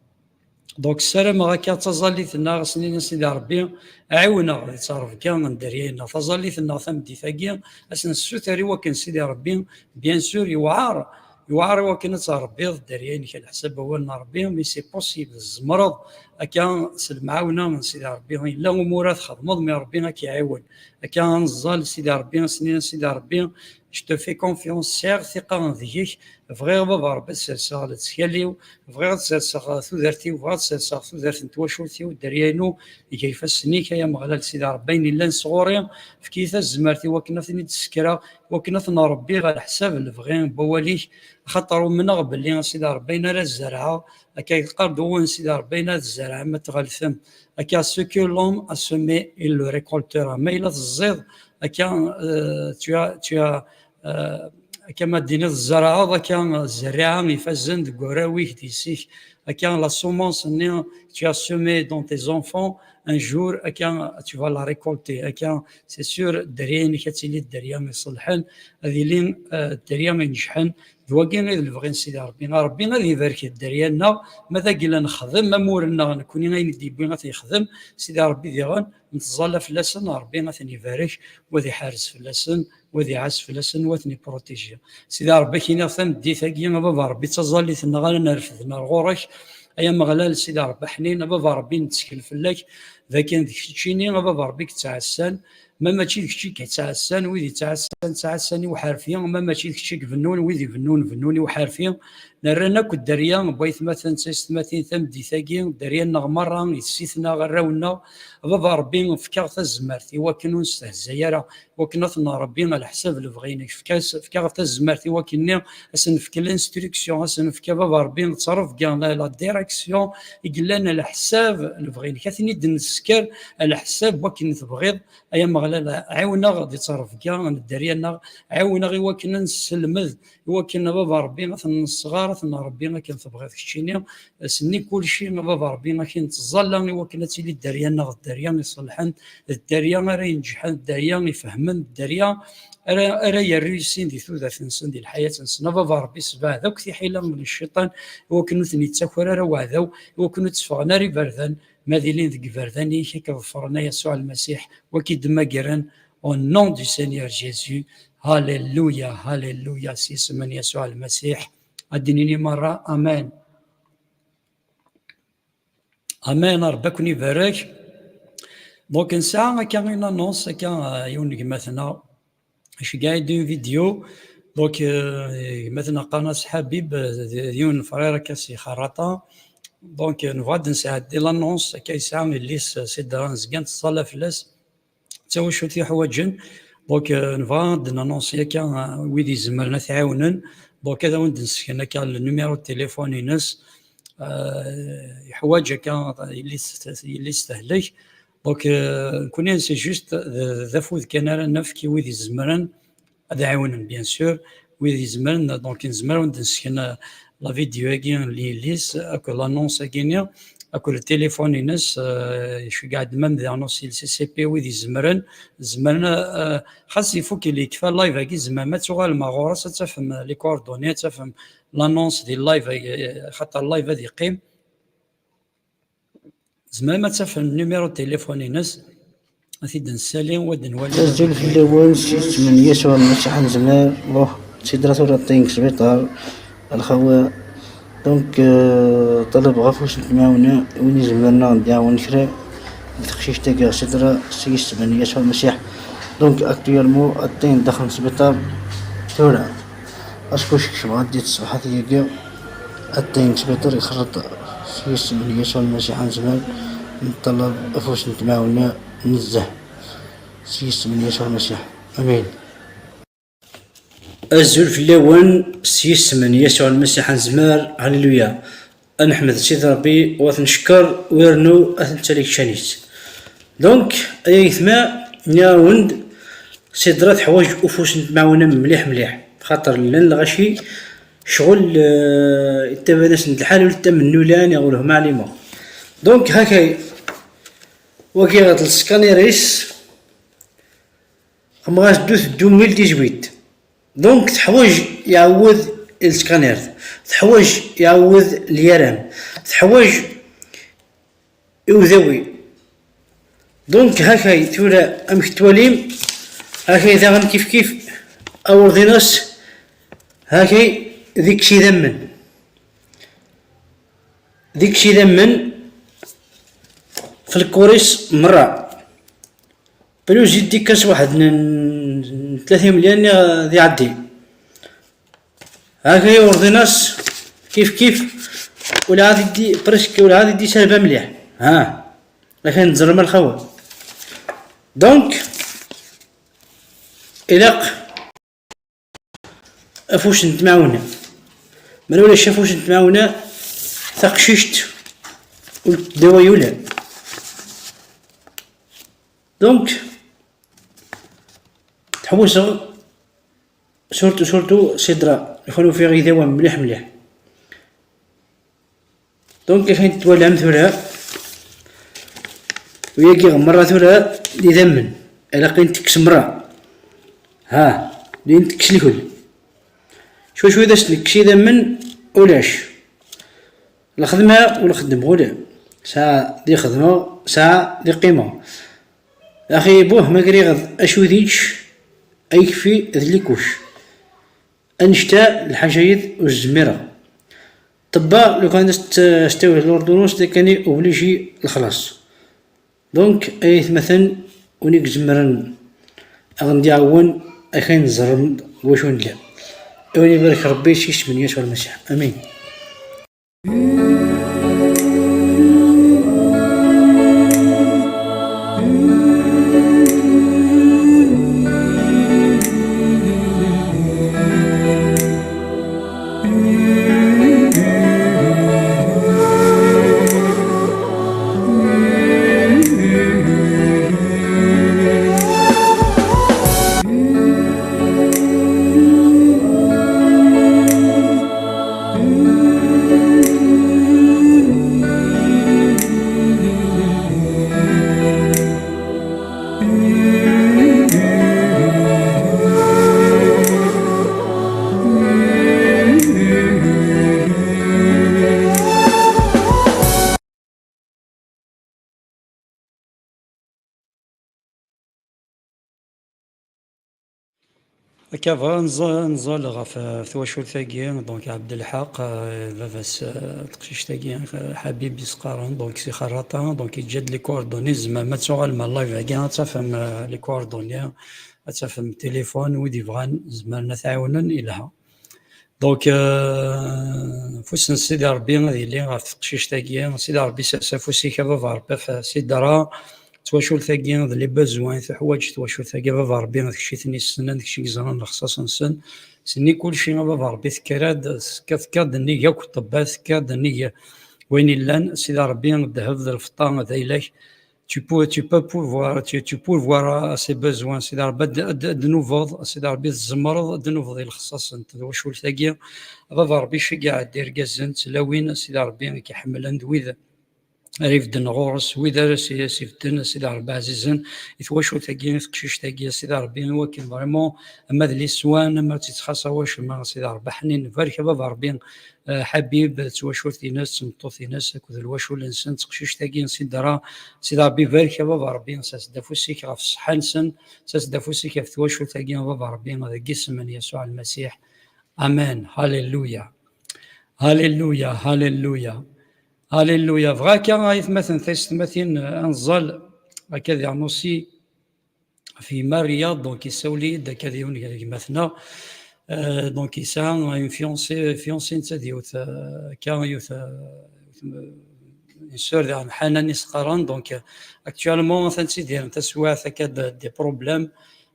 Donc, ssarameɣ akka d taẓallit-nneɣ, ad s-nini Sidi Ṛebbi, ɛiwen-aɣ di ttṛebga n dderya-nneɣ. Taẓallit-nneɣ tameddit-agi, ad s-nessuter i wakken Sidi Ṛebbi, bien sûr, yewɛer, yewɛer i wakken ad tṛebbiḍ dderya-inek ɛla ḥsab awal n Ṛebbi, mais c'est possible, tzemreḍ akka s lemɛawna n Sidi Ṛebbi. Yella umur ara txedmeḍ, mais Ṛebbi ad k-iɛiwen. Akka ad neẓẓal Sidi Ṛebbi, ad s-nini Sidi Ṛebbi, je te fais confiance, sɛiɣ tiqa deg-k, bɣiɣ baba Ṛebbi ad serseɣ lettkal-iw, bɣiɣ ad serseɣ tudert-iw, bɣiɣ ad serseɣ tudert n twacult-iw, dderya-inu, ger ifassen-ik, ay Ameɣlal Sidi Ṛebbi, ayen yellan sɣur-i, efk-iyi tazmert i wakken ad ten-id-ssekreɣ, i wakken ad ten-ṛebbiɣ ɛla ḥsab n lebɣi n wawal-ik, axaṭer umneɣ belli a Sidi Ṛebbi ayen ara zerɛeɣ, akka yeqqar-d wawal n Sidi Ṛebbi, ayen ara tzerɛem ad tɣeltem, akka ce que l'homme a semé, il le récoltera. Ma yella teẓẓiḍ, akka, euh, tu as, tu as, euh, akka ma d-tiniḍ tzerɛeḍ, akka zzerriɛa ifazen deg warraw-ik d yessi-k, akka la semence-nni tu as semé dans tes enfants, un jour, akka tu vas la récolter, akka c'est sûr, dderya-inek ad tili dderya iṣelḥen, ad ili, euh, dderya ineǧḥen, d wagi i d lebɣi n Sidi Ṛebbi. Ṛebbi ad ibarek dderya-nneɣ, ma d agi la nexdem amur-nneɣ nekkni ayen i d-yewwi ad t-yexdem, Sidi Ṛebbi diɣen, nettẓalla fell-asen, Ṛebbi ad ten-ibarek, u ad iḥarez fell-asen, u ad iɛas fell-asen, u ad ten-iprotiji. Sidi Ṛebbi, ak-iniɣ tameddit-agi, a Baba Ṛebbi, d taẓallit-nneɣ ara nerfed ar ɣur-k, ay Ameɣlal, Sidi Ṛebbi aḥnin, a Baba Ṛebbi, nettkel fell-ak, d akken d keččini, a Baba Ṛebbi, i yettɛassan, ma mačči d kečč i yettɛassan, wid yettɛassan, ttɛassan i uḥerfi, ma mačči d kečč i ibennun, wid ibennun, bennun i uḥerfi. Nerran akk dderya n waytmaten d taysetmatin tameddit-agi, dderya-nneɣ merra, yessi-tneɣ, arraw-nneɣ. A Baba Ṛebbi, efk-aɣ tazmert i wakken ur nestehzay ara, i wakken ad ten-nṛebbi ɛla ḥsab lebɣi-inek. Efk-as-, efk-aɣ tazmert i wakken-nni, ad sen-nefk l'instruction, ad sen-nefk, a Baba Ṛebbi, ttrebga, la, la direction i yellan ɛla ḥsab lebɣi-inek. Ad ten-id-nesker ɛla ḥsab wakken tebɣiḍ, ay Ameɣlal. Ɛiwen-aɣ di ttrebga n dderya-nneɣ, ɛiwen-aɣ i wakken ad nesselmed, i wakken a Baba Ṛebbi ad ten-nesɣer, ad ten-nṛebbi akken tebɣiḍ keččini, senni kulci a Baba Ṛebbi akken nettẓalla i wakken ad tili dderya-nneɣ d dderya iṣelḥen, d dderya ara inǧḥen, d dderya ifehmen, d dderya ara, ara yerruysin di tudert-nsen, di lḥayat-nsen. A Baba Ṛebbi, sbeɛd akk tiḥila n cciṭan, i wakken ur ten-ittaker ara weɛdaw, i wakken ur tteffɣen ara iberdan, ma ad ilin deg iberdan-ik, ad k-ḍefren a Yasuɛ Lmasiḥ, wa k-id-mmagren, au nom du Seigneur Jésus. Halleluya, halleluya, s yisem n Yasuɛ Lmasiḥ. Ad d-nini merra, amen. Amen, Ṛebbi ad ken-ibarek. Donc, nesɛa akka une annonce, akka, euh, yiwen n gma-tneɣ, iceggeɛ-iyi-d une vidéo. Donc, euh, gma-tneɣ qqaren-as Ḥabib, euh, d, d yiwen n frère akka si Xerraṭa. Donc, euh, nebɣa ad d-nesɛeddi l'annonce, akka yesɛa yelli-s, euh, Sidra, nezga nettẓalla fell-as. D tawacult i ḥwaǧen. Donc, euh, nebɣa ad d-nanonsi akka, euh, wid izemren ad t-ɛiwnen. Donc, ad awen-d-nesken akka le numéro de téléphone-ines. Euh, yeḥwaǧ akka yelli-s, yelli-s tehlek. Donc, euh, nekkni c'est juste d, d afud kan ara nefk i wid izemren ad ɛiwnen, bien sûr. Wid izemren, donc, nezmer ad awen-d-nesken, euh, la vidéo-agi n yelli-s, akked l'annonce-agi-nni, akked le téléphone-ines, euh, iceggeɛ-d même daɣen aussi le C C P, wid izemren, zemren, euh, xas ifuk, yekfa live-agi, tzemrem ad tuɣalem ar ɣur-s, ad tafem les coordonnées, ad tafem l'annonce di live-agi, xaṭer live ad yeqqim. Tzemrem ad tafem numéro de téléphone-ines, ad t-id-nessali, ad nwali. Azul fell-awen, s yisem n Yasuɛ Lmasiḥ ad nezmer. Bon, Sidra tura ṭṭin deg sbiṭar, a lxawa. Donc, euh, ṭalbeɣ afus n temɛawna, win izemren ad ɣen-d-iɛawen kra deg teqcict-agi, Sidra, s yisem n Yasuɛ Lmasiḥ. Donc, actuellement, ṭṭin daxel n sbiṭar tura. Acku kecmeɣ ɣer di tṣebḥat-agi, ṭṭin deg sbiṭar, ixerreḍ s yisem n Yasuɛ Lmasiḥ ad nezmer, neṭṭalab afus n temɛawna nezzeh s yisem n Yasuɛ Lmasiḥ. Amin. Azul fell-awen, s yisem n Yasuɛ Lmasiḥ ad nezmer. Haleluya. Ad neḥmed Sidi Ṛebbi, u ad t-neckeṛ, u yernu ad t-nettali keččanit. Donc, ay ayetma, nniɣ-awen-d, Sidra teḥwaǧ ufus n temɛawna mliḥ mliḥ, xaṭer llan lɣaci, ccɣel, euh, ittaban-asen-d lḥal ur ttamen nulan, iɣulhum ɛlimeɣ. Donc, hakay, wagi ɣer leskanir-is, xemɣas ddut deux mille dix-huit. Donc, teḥwaǧ iɛawed i leskanir, teḥwaǧ iɛawed lyaram, teḥwaǧ i udawi. Donc, hakay tura amek tettwalim, hakay daɣen kif kif, awerḍin-as, hakay deg-s idammen. Deg-s idammen, f lkur-is merra. Plus i d-ikkas waḥed n, n tlata imelyan di, di ɛeddi. Hakay urḍin-as kif kif, ula ad iddi, presque ula ad iddi salba mliḥ. Ha, akken tẓerrem a lxawa. Donc, ilaq afus n temɛawna. Ma ulac afus n temɛawna, taqcict ur tdaway ula. Donc, tḥewwseɣ surtout, surtout Sidra, iḥun ufiɣ idawam mliḥ mliḥ. Donc, akken twalam tura, wiyagi merra tura d idammen, ilaq i ntekkes merra. Ha, di ntekkes likul. Cwi cwi d as-nekkes idammen, ulac. Lxedma ur nxeddem ula. Saɛa di xedmeɣ, saɛa di qqimeɣ. Axi buh ma griɣ acu d ičč, ayekfi d likuc. Annect-a lḥaǧa-yid ur zmireɣ. Ṭṭebba, lukan as-t-, as-tawi l'ordonnance, d akken obligé lexlaṣ. Donc, ay atmaten, win i izemren ad ɣen-d-iɛawen, akken ẓerrem d wacu nella. Awen ibarek Rebbi s yisem n Yasuɛ Lmasiḥ. Amin. Akka bɣa nẓa-, nẓal ɣef, eh, twacult-agi, donc Ɛebdelḥaq, eh, baba-s, eh, teqcict-agi, eh, Ḥabib i s-qqaren, donc si Xerraṭa, donc yeǧǧa-d les coordonnées, tzemrem ad tuɣalem ɣer live-agi, ad tafem, eh, les coordonnées, ad tafem téléphone, wid yebɣan zemren ad t-ɛiwnen, yelha. Donc, euh, afus n Sidi Ṛebbi ad yili ɣef teqcict-agi. Sidi Ṛebbi, sers afus-ik a baba Ṛebbi ɣef Sidra, twacult-agi d les besoins, tuḥwaǧ twacult-agi a baba Ṛebbi, d kečč i ten-yessnen, d kečč i yeẓran lexṣaṣ-nsen. Senni kulci a baba Ṛebbi, tekka-d, tekka-, tekka-d nnig akk ṭṭebbat, tekka-d nnig wayen illan. Sidi Ṛebbi, ddheb d lfeṭṭa d ayla-k. Tu peux, tu peux pourvoir, tu, tu pourvoiras à ses besoins. Sidi Ṛebbi, ad, ad, ad d-nubeḍ, Sidi Ṛebbi, tzemreḍ ad d-nubeḍ i lexṣaṣ n twacult-agi. A baba Ṛebbi, ceggeɛ-d irgazen d tlawin, Sidi Ṛebbi, i k-iḥemmlen, d wid ara ibedden ɣur-s, wid ara s-, s-ibedden, Sidi Ṛebbi ɛzizen, i twacult-agi, i teqcict-agi, Sidi Ṛebbi, i wakken vraiment, ama d les soins, ama d ttxaṣa wacemma, Sidi Ṛebbi ḥnin, barek a baba Ṛebbi, eh, Ḥabib, d twacult-ines, d tmeṭṭut-ines, akked lwacul-nsen, d teqcict-agi n Sidra. Sidi Ṛebbi, barek a baba Ṛebbi, sers-d afus-ik ɣef ṣṣeḥḥa-nsen, sers-d afus-ik ɣef twacult-agi a baba Ṛebbi, deg isem n Yasuɛ Lmasiḥ. Amen. Halleluya. Halleluya, halleluya. Halleluya. Bɣa akka, aytmaten, taysetmatin, ad nẓal akka di Arnusi, fi Mariya, donc, yessawel-iyi-d akka d yiwen n gma-tneɣ. Euh, donc, yesɛa une fiancée, fiancée netta d yiwet, euh, akka, yiwet, euh, yiwet, euh, une sœur diɣen Ḥanan i s-qqaren. Donc, euh, actuellement, atan ttidiren taswiɛt akka d, des problèmes,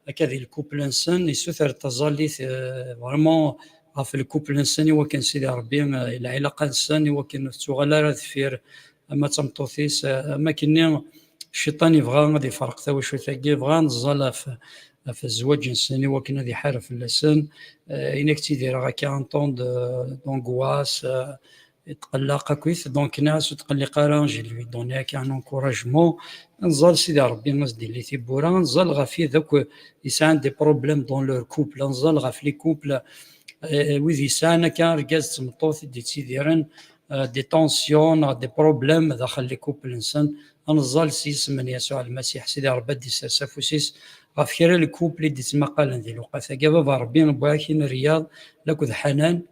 akka di lkupl-nsen, yessuter taẓallit, euh, vraiment, ɣef lkupl-nsen, i wakken Sidi Ṛebbi, euh, lɛilaqa-nsen, i wakken ur tettuɣal ara deffir, ama d tameṭṭut-is, eh, am akkenni cciṭan yebɣa ad iferq tawacult-agi, yebɣa ad neẓẓal ɣef, ɣef zzwaǧ-nsen i wakken ad iḥareb fell-asen. Eh, ayen ak ttidireɣ akka, un temps de, d'angoisse, eh, yetqelleq akkit, donc nniɣ-as ur tqelliq ara, je lui donne akka un encouragement. Ad nẓal Sidi Ṛebbi ad s-d-yili tibbura, ad nẓal ɣef wid akk yesɛan des problèmes dans leur couple, ad nẓal ɣef les couples, eh, wid yesɛan akka argaz d tmeṭṭut i d-yettidiren, eh, des tensions neɣ des problèmes daxel les couples-nsen, ad nẓal s yisem n Yasuɛ Lmasiḥ, Sidi Ṛebbi ad d-isers afus-is ɣef kra n lkupl i d-ittmaqalen di lewqat-agi. A baba Ṛebbi, wwiɣ-ak-in Riyad akked Ḥanan,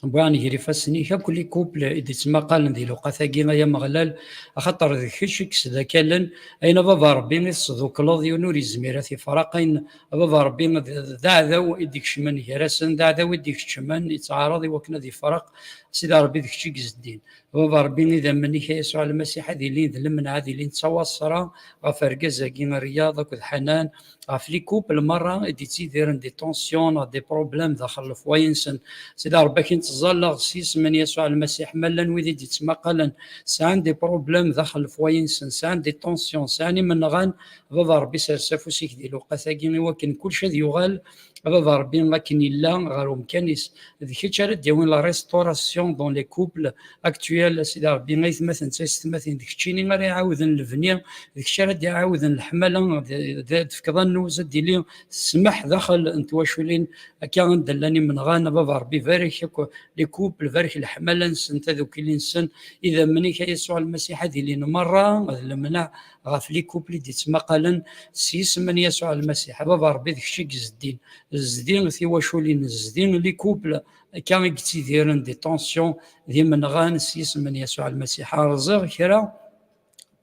wwiɣ-n gar ifassen-ik akk les couples i d-ittmaqalen di lewqat-agi, ay Ameɣlal, axaṭer d kečč i yesdakalen, ayen a baba Ṛebbi i tesdukleḍ, yiwen ur yezmir ad t-ifreq, ayen a baba Ṛebbi d, d aɛdaw i d-ikecmen gar-asen, d aɛdaw i d-ikeččmen, yettɛaraḍ i wakken ad ifreq, Sidi Ṛebbi d kečč i yezdin. Baba Ṛebbi, idammen-ik a Yasuɛ Lmasiḥ ad ilin d lemneɛ, ad ilin d tawaṣra ɣef argaz-agi Riyad akked Ḥanan, ɣef les couples merra i d-yettidiren des tensions neɣ des problèmes daxel lefwayi-nsen. Sidi Ṛebbi, akin ttẓallaɣ s yisem n Yasuɛ Lmasiḥ, ma llan wid i d-ittmaqalen sɛan des problèmes daxel lefwayi-nsen, sɛan des tensions, sɛan imenɣan, Baba Ṛebbi, sers afus-ik di lewqat-agi i wakken kullec ad yuɣal, a Baba Ṛebbi, akken yella ɣer umkan-is. D kečč ara d-yawin la restauration dans les couples actuels, a Sidi Ṛebbi, aytmaten d taysetmatin, d keččini ara iɛawden lebni, d kečč ara d-iɛawden leḥmala, d, d, d-tefkeḍ annuz, ad d-yili ssmaḥ daxel n twaculin, akka anda llan imenɣan, a Baba Ṛebbi, barek akk les couples, barek leḥmala-nsen, tadukli-nsen, idammen-ik a Yasuɛ Lmasiḥ ad ilin merra d lemneɛ ɣef les couples i d-ittmaqalen s yisem n Yasuɛ Lmasiḥ. A Baba Ṛebbi, d kečč i yezdin. Zdi tiwaculin, zdi les couples, akka i yettidiren des tensions, d imenɣan s yisem n Yasuɛ Lmasiḥ. Rẓiɣ kra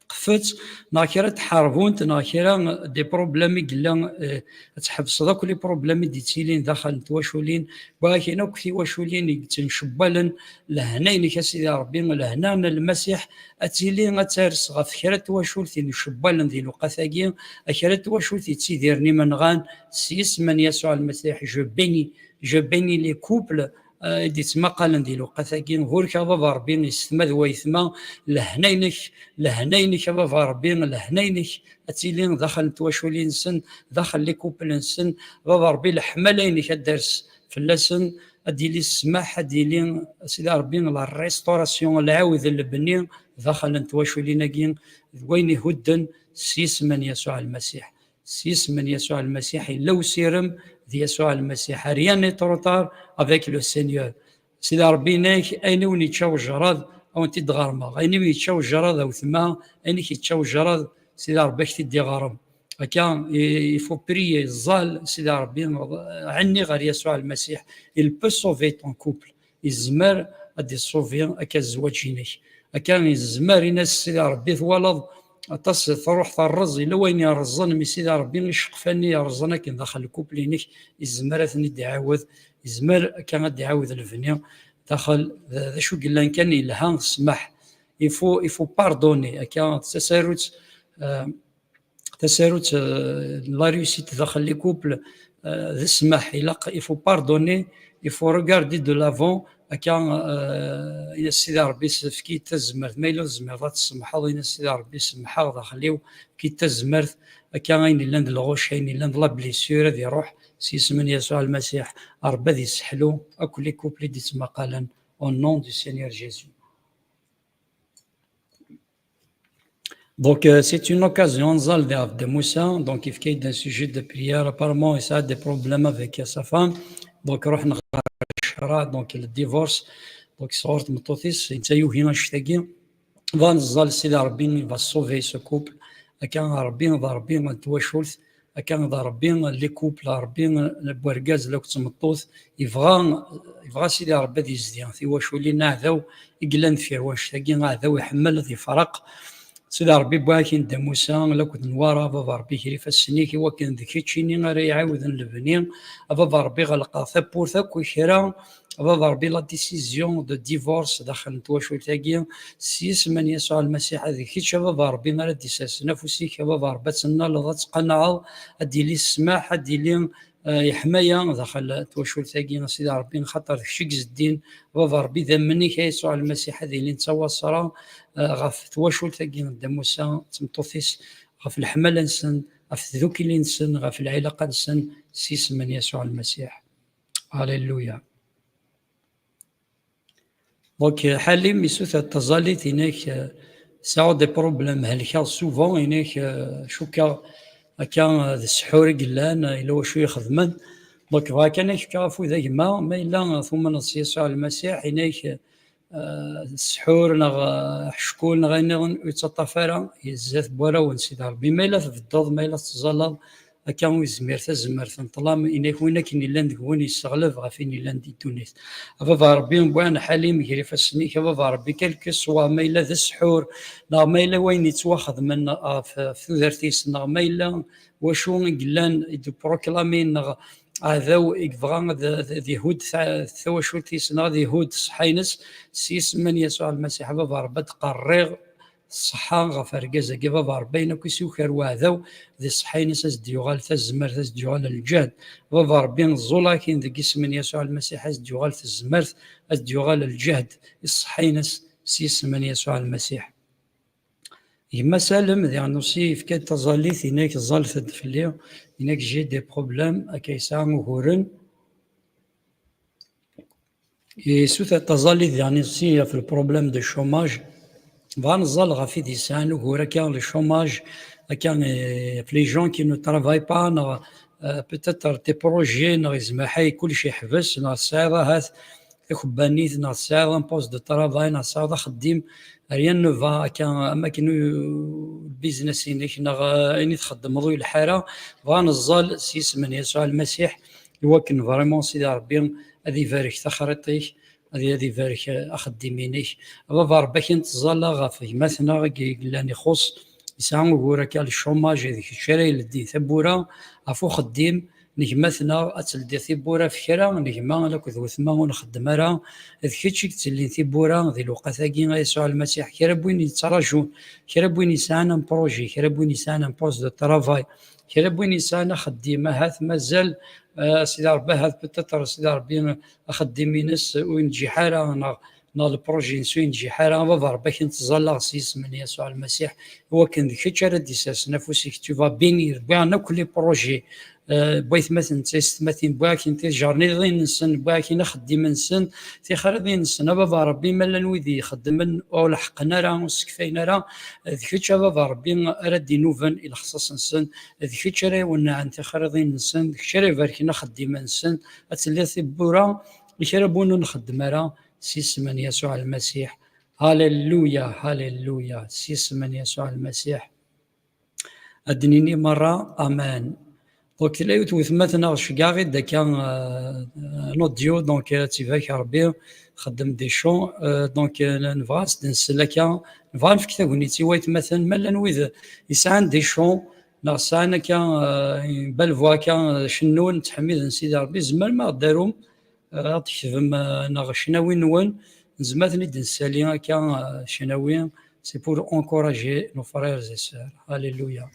tqeffet, neɣ kra n tḥerbunt, neɣ kra des problèmes i yella, eh, ad tḥebseḍ akk les problèmes i d-yettilin daxel n twaculin, walakin akk tiwaculin i yettncewwalen, lehna-inek a Sidi Ṛebbi, lehna n Lmasiḥ, ad tili ad ters ɣef kra n twacultin ncewwalen di lewqat-agi, a kra n twacult yettidiren imenɣan, s yisem n Yasuɛ Lmasiḥ, je bénis, je bénis les couples, eh, i d-ittmaqalen di lewqat-agi. Burek a Baba Ṛebbi, yessetma d waytma, lehna-inek, lehna-inek a Baba Ṛebbi, lehna-inek ad tili daxel n twaculin-nsen, daxel les couples-nsen. Baba Ṛebbi, leḥmala-inek ad d-ters fell-asen, ad d-yili ssmaḥ, ad d-yili, a Sidi Ṛebbi, la restauration, lɛawed n lebni daxel n twaculin-agi, d wayen ihudden s yisem n Yasuɛ Lmasiḥ. S yisem n Yasuɛ Lmasiḥ, yella usirem d Yasuɛ Lmasiḥ. Rien n'est trop tard avec le Seigneur. Sidi Ṛebbi, inek ayen i wen-yečča wejraḍ, a wen-t-id-ɣermeɣ. Ayen i wen-yečča wejraḍ a wetma, ayen i k-yečča wejraḍ, Sidi Ṛebbi, a k-t-id-iɣrem. Akka, il faut prier, ẓẓal Sidi Ṛebbi, ɛenni ɣer Yasuɛ Lmasiḥ. Il peut sauver ton couple. Yezmer ad d-iṣubi akka zzwaǧ-inek. Akka yezmer, ini-as Sidi Ṛebbi, twalaḍ aṭas truḥ terreẓ, yella wayen yerreẓen, mi Sidi Ṛebbi iceqfan-nni yerreẓen akken daxel lkupl-inek, yezmer ad ten-id-iɛawed, yezmer akka ad d-iɛawed lebni daxel. D d acu yellan kan yelha ssmaḥ. Il faut, il faut pardonner. Akka d tasarut, euh, tasarut, euh, n la réussite daxel les couples, euh, d ssmaḥ. Ilaq, il faut pardonner, il faut regarder de l'avant. Akka, euh, ini-as Sidi Ṛebbi, efk-iyi-d tazmert. Ma yella ur tezmireḍ ad tsemḥeḍ, ini-as Sidi Ṛebbi, semḥeɣ daxel-iw, efk-iyi-d tazmert. Akka ayen yellan d lɣuc, ayen yellan d la blessure ad iṛuḥ s yisem n Yasuɛ Lmasiḥ. Ṛebbi ad yesseḥlu akk les couples i d-ittmaqalen, au nom du Seigneur Jésus. Donc, euh, c'est une occasion, nẓal di ɣef Dda Musa, donc yefka-yi-d un sujet de prière, apparemment il a des problèmes avec sa femme, donc ruḥen ɣer ccṛeɛ, donc le divorce, donc sɣur tmeṭṭut-is, netta yugi annect-agi. Va nẓal Sidi Ṛebbi, il va sauver ce couple, akka Ṛebbi d Ṛebbi n twacult, akka d Ṛebbi les couples, Ṛebbi n wergaz akked tmeṭṭut, yebɣa, yebɣa Sidi Ṛebbi ad yezdi tiwaculin. Aɛdaw i yellan deffir wannect-agi, aɛdaw iḥemmel ad ifreq. Sidi Ṛebbi wwiɣ-ak-in Dda Musa akked Nwara, a Baba Ṛebbi, ger ifassen-ik, i wakken d keččini ara iɛawden lebni. A Baba Ṛebbi, ɣelqeɣ tawwurt akk i kra, a Baba Ṛebbi, la décision de divorce daxel n twacult-agi, s yisem n Yasuɛ Lmasiḥ, d kečč, a Baba Ṛebbi, ara d-issersen afus-ik, a Baba Ṛebbi, ad tennaleḍ, ad tqanɛeḍ, ad d-yili ssmaḥ, ad d-yili, eh, yeḥmaya daxel n twacult-agi, a Sidi Ṛebbi, xaṭer d kečč i izeddin, a Baba Ṛebbi, idammen-ik, a Yasuɛ Lmasiḥ, ad ilin d tawaṣra, eh, ɣef twacult-agi n Dda Musa d tmeṭṭut-is, ɣef leḥmala-nsen, ɣef tdukli-nsen, ɣef lɛilaqa-nsen, s yisem n Yasuɛ Lmasiḥ. Alléluia. Donc, Ḥalim yessuter taẓallit, inek, euh, sɛiɣ des problèmes, helkeɣ souvent, inek, euh, cukkeɣ akka, euh, d ssḥur i yellan, euh, yella wacu i xedmen. Donc, bɣa kan ad k-fkeɣ afud a gma, ma yella, euh, tumneḍ s Yasuɛ Lmasiḥ, inek, euh, ssḥur neɣ, euh, ḥeckul neɣ ayen nniḍen ur yettaṭṭaf ara zdat n warraw n Sidi Ṛebbi. Ma yella tbeddeḍ, ma yella tettẓallaḍ, akka ur yezmir tazmert n ṭṭlam, inek win akken yellan deg-wen yesseɣleb ɣef win yellan di ddunit. A Baba Ṛebbi, wwiɣ-n Ḥalim ger ifassen-ik, a Baba Ṛebbi, quelque soit ma yella d ssḥur, neɣ ma yella wayen yettwaxedmen ɣef, ɣef tudert-is, neɣ ma yella wacu i yellan i d-proclamin, neɣ aɛdaw i yebɣa ad, ad, ad ihudd ta-, tawacult-is, neɣ ad ihudd ṣṣeḥḥa-ines, s yisem n Yasuɛ Lmasiḥ, a Baba Ṛebbi, ad d-qerriɣ ṣṣeḥḥa ɣef urgaz-agi, a Baba Ṛebbi, ayen akk i s-yuker weɛdaw, di ṣṣeḥḥa-ines ad s-d-yuɣal tazmert, ad s-d-yuɣal lǧehd. A Baba Ṛebbi, ẓẓul akin deg yisem n Yasuɛ Lmasiḥ, ad s-d-yuɣal tazmert, ad s-d-yuɣal lǧehd i ṣṣeḥḥa-ines, s yisem n Yasuɛ Lmasiḥ. Gma Salem, diɣen aussi, yefka-d taẓallit, inek ẓẓalet-d fell-i, inek j'ai des problèmes, akka yesɛa uguren. Yessuter taẓallit diɣen aussi ɣef le problème de chômage. Bɣa neẓẓal ɣef i d yesɛan ugur akka, le chômage, akka, eh, ɣef les gens qui ne travaillent pas, neɣ, euh, peut-être tes projets, neɣ yezmer ḥay kullec yeḥbes, neɣ tesɛiḍ ahat takebbanit, neɣ tesɛiḍ un poste de travail, neɣ tesɛiḍ axeddim, rien ne va, akka, am akken u-, lbiznes-inek, neɣ, euh, ayen i txeddmeḍ ur yelḥa ara. Bɣa neẓẓal s yisem n Yasuɛ Lmasiḥ, i wakken vraiment Sidi Ṛebbi ad ibarek taxriṭ-ik, ad, ad ibarek, eh, axeddim-inek. A Baba Ṛebbi, akken ttẓalla ɣef gma-tneɣ i yellan ixuṣ, yesɛa ugur akka, le chômage, d kečč ara ileddin tawwura ɣef uxeddim n gma-tneɣ, ad teldiḍ tiwwura ɣef kra n gma akked wetma ur nxeddem ara, d kečč i yettellin tiwwura di lewqat-agi, a Yasuɛ Lmasiḥ, kra n win yettraǧun, kra n win yesɛan un projet, kra n win yesɛan un poste de travail, kra n win yesɛan axeddim, ahat mazal, eh, Sidi Ṛebbi, ahat peut-être Sidi Ṛebbi axeddim-ines ur yenǧiḥ ara, neɣ, neɣ le projet-ines ur yenǧiḥ ara, a Baba Ṛebbi, akken ttẓallaɣ s yisem n Yasuɛ Lmasiḥ, i wakken d kečč ara d-isersen afus-ik, tu vas bénir, wwiɣ-n akk les projets, eh, n waytmaten d taysetmatin, wwiɣ-ak-in tijerniḍin-nsen, wwiɣ-ak-in axeddim-nsen, tixriḍin-nsen, a Baba Ṛebbi, ma llan wid ixeddmen ur leḥqen ara, ur ssekfayen ara, d kečč, a Baba Ṛebbi, ara d-inuben i lexṣaṣ-nsen, d kečč ara iwennɛen tixriḍin-nsen, d kečč ara ibarken axeddim-nsen, ad telliḍ tiwwura i kra n win ur nxeddem ara, s yisem n Yasuɛ Lmasiḥ. Halleluya, halleluya, s yisem n Yasuɛ Lmasiḥ. Ad d-nini merra amen. Donc tella yiwet wetma-tneɣ tceggeɛ-aɣ-id akka, euh, un audio, donc ad tt-ibarek Rebbi, txeddem des chants, euh, donc euh, nebɣa ad s-d-nsel akka, nebɣa ad nefk tagnit i waytmaten, ma llan wid yesɛan des chants, neɣ sɛan akka, euh, une belle voix akka, euh, cennun, ttḥemmiden Sidi Rebbi, tzemrem ad aɣ-d-tarum, euh, ad d-tketbem, euh, neɣ ccnawi-nwen, nezmer ad ten-id-nsali akka, euh, ccnawi, c'est pour encourager nos frères et sœurs. Alléluia.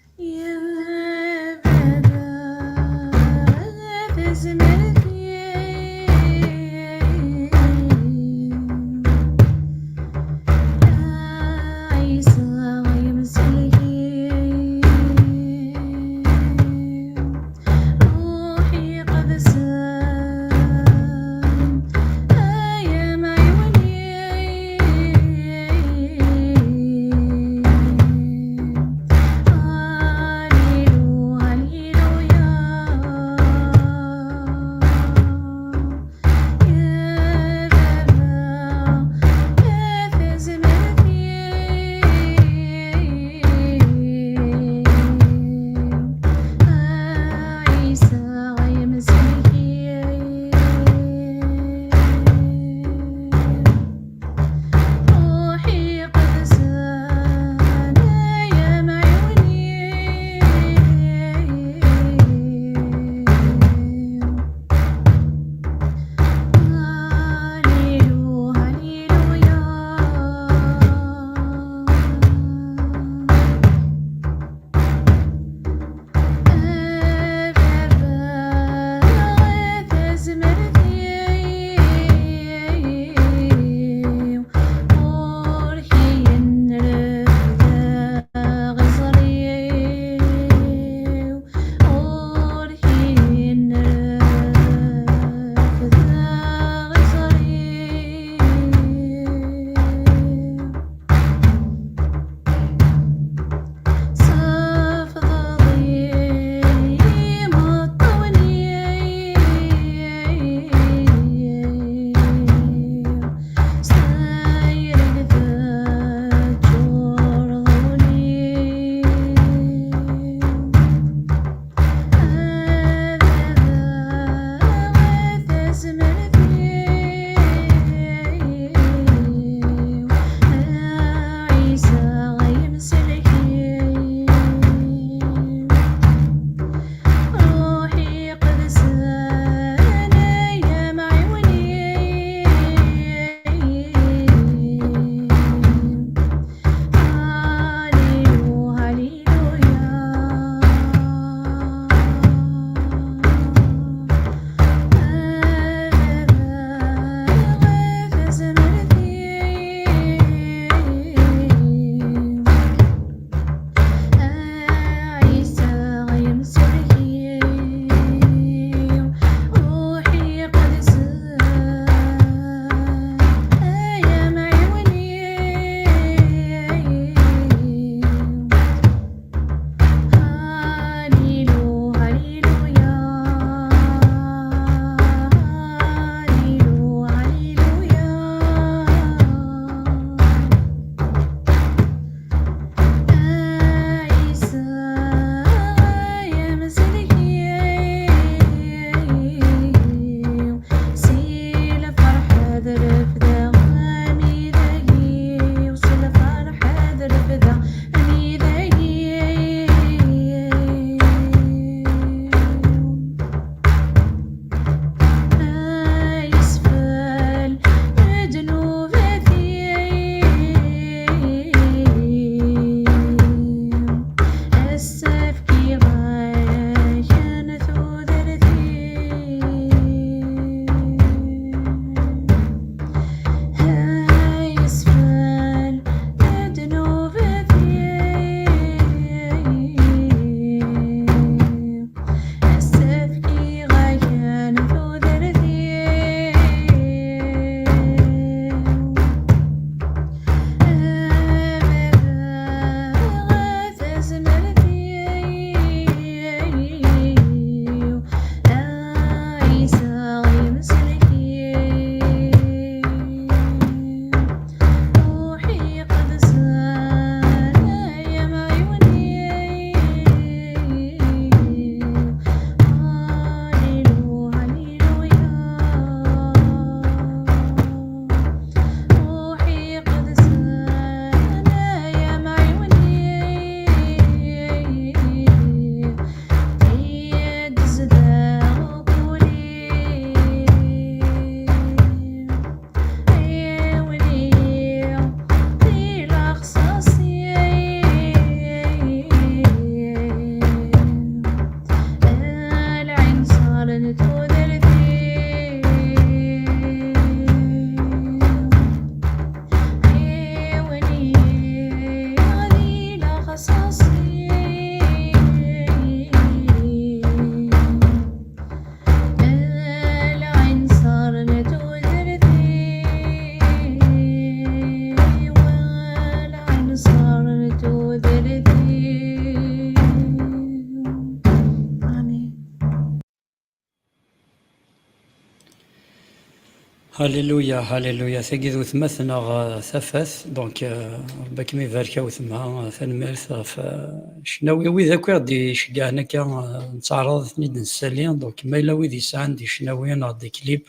Hallelujah, hallelujah. Tagi d wetma-tneɣ, euh, tafat. Donc, euh, Rebbi ad kem-ibarek a wetma. Euh, tanemmirt ɣef, euh, ccnawi, wid akk i ɣ-d-iceggɛen akka, euh, netteɛraḍ ad ten-id-nessali. Donc, ma yella wid yesɛan des ccnawi neɣ des clips,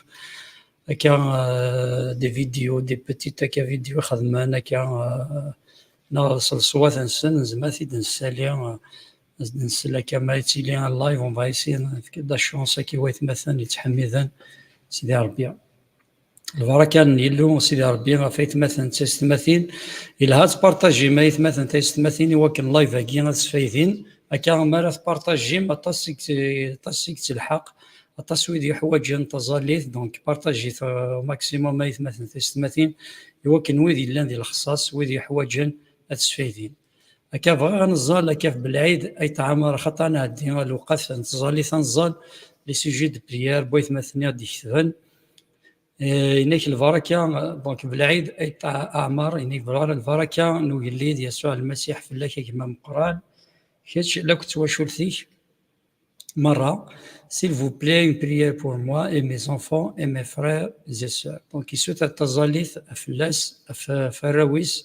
akka, euh, des vidéos, des petites akka vidéos i xedmen akka, euh, neɣ s leṣwat-nsen, nezmer ad t-id-nessali, euh, ad nsel akka ma yettili en live, on va essayer, nefka-d la chance akka i waytmaten yettḥemmiden Sidi Ṛebbi. Lbaraka n Yillu Sidi Ṛebbi ɣef aytmaten d taysetmatin. Yelha ad tpartajim aytmaten d taysetmatin i wakken live-agi ad sfaydin. Akka mi ara tpartajim, aṭas i yett-, aṭas i yettelḥaq, aṭas wid yuḥwaǧen taẓallit, donc partajit, euh, au maximum aytmaten d taysetmatin i wakken wid yellan di lexṣaṣ, wid yuḥwaǧen ad sfaydin. Akka bɣiɣ ad neẓẓal, akka ɣef Belɛid Ayt Ɛmer, axaṭer nɛeddi lewqat n tẓallit, ad neẓẓal les sujets de prière n waytmaten i ɣ-d-iketben. Eh, inek lbaraka, donc Belɛid Ayt Ɛmer, inek lbaraka n ugellid Yasuɛ Lmasiḥ fell-ak a gma ameqqran, kečč lakk d twacult-ik merra. S'il vous plaît, une prière pour moi et mes enfants et mes frères et sœurs. Donc, yessuter taẓallit fell-as, ɣef, ɣef arraw-is,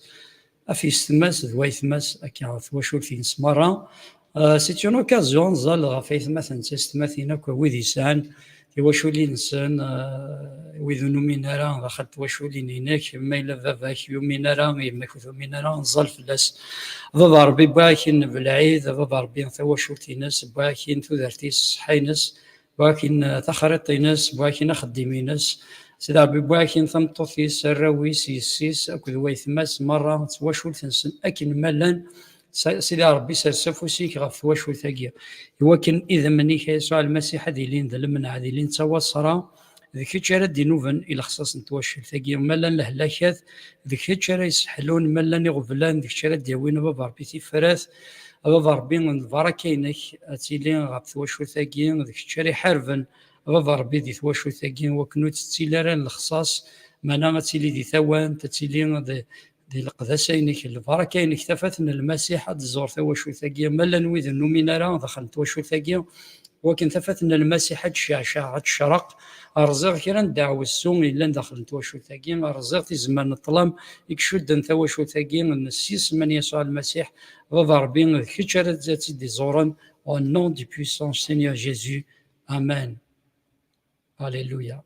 ɣef yessetma-s d waytma-s, akka ɣef twacult-ines merra. Euh, c'est une occasion, neẓẓal ɣef aytmaten d taysetmatin akk, wid yesɛan tiwaculin-nsen, euh, wid ur numin ara daxel twaculin-inek, ma yella baba-k yumin ara, yemma-k ur tumin ara, neẓẓal fell-as. A Baba Ṛebbi, wwiɣ-ak-in Belɛid, a Baba Ṛebbi, tawacult-ines, wwiɣ-ak-in tudert-is, ṣṣeḥḥa-ines, wwiɣ-ak-in, eh, taxriṭ-ines, wwiɣ-ak-in axeddim-ines. Sidi Ṛebbi, wwiɣ-ak-in tameṭṭut-is, arraw-is, yessi-s, akked waytma-s, merra d twacult-nsen akken ma llan. Sa-, Sidi Ṛebbi, sers afus-ik ɣef twacult-agi, iwakken idammen-ik, a Yasuɛ Lmasiḥ, ad ilin d lemneɛ, ad ilin d tawaṣra, d kečč ara d-inuben i lexṣaṣ n twacult-agi. Ma llan lehlakat, d kečč ara yesseḥlun, ma llan iɣeblan, d kečč ara d-yawin, a Baba Ṛebbi, tifrat. A Baba Ṛebbi, lbaraka-inek ad tili ɣef twacult-agi, d kečč ara iḥarben, a Baba Ṛebbi, di twacult-agi, wakken ur tettili ara n lexṣaṣ, meɛna ad tili di tawant, ad tili di, di leqdasa-inek, lbaraka-inek, tafat n Lmasiḥ ad tẓur tawacult-agi. Ma llan wid ur numin ara daxel n twacult-agi, wakken tafat n Lmasiḥ ad tceɛceɛ, ad tecreq. Rẓiɣ kra n ddeɛwessu yellan daxel n twacult-agi, rẓiɣ tizemmar n ṭṭlam i icudden tawacult-agi, s yisem n Yasuɛ Lmasiḥ, Baba Ṛebbi, d kečč ara tt-id-iẓuren, au nom du puissant Seigneur Jésus. Amen. Alléluia.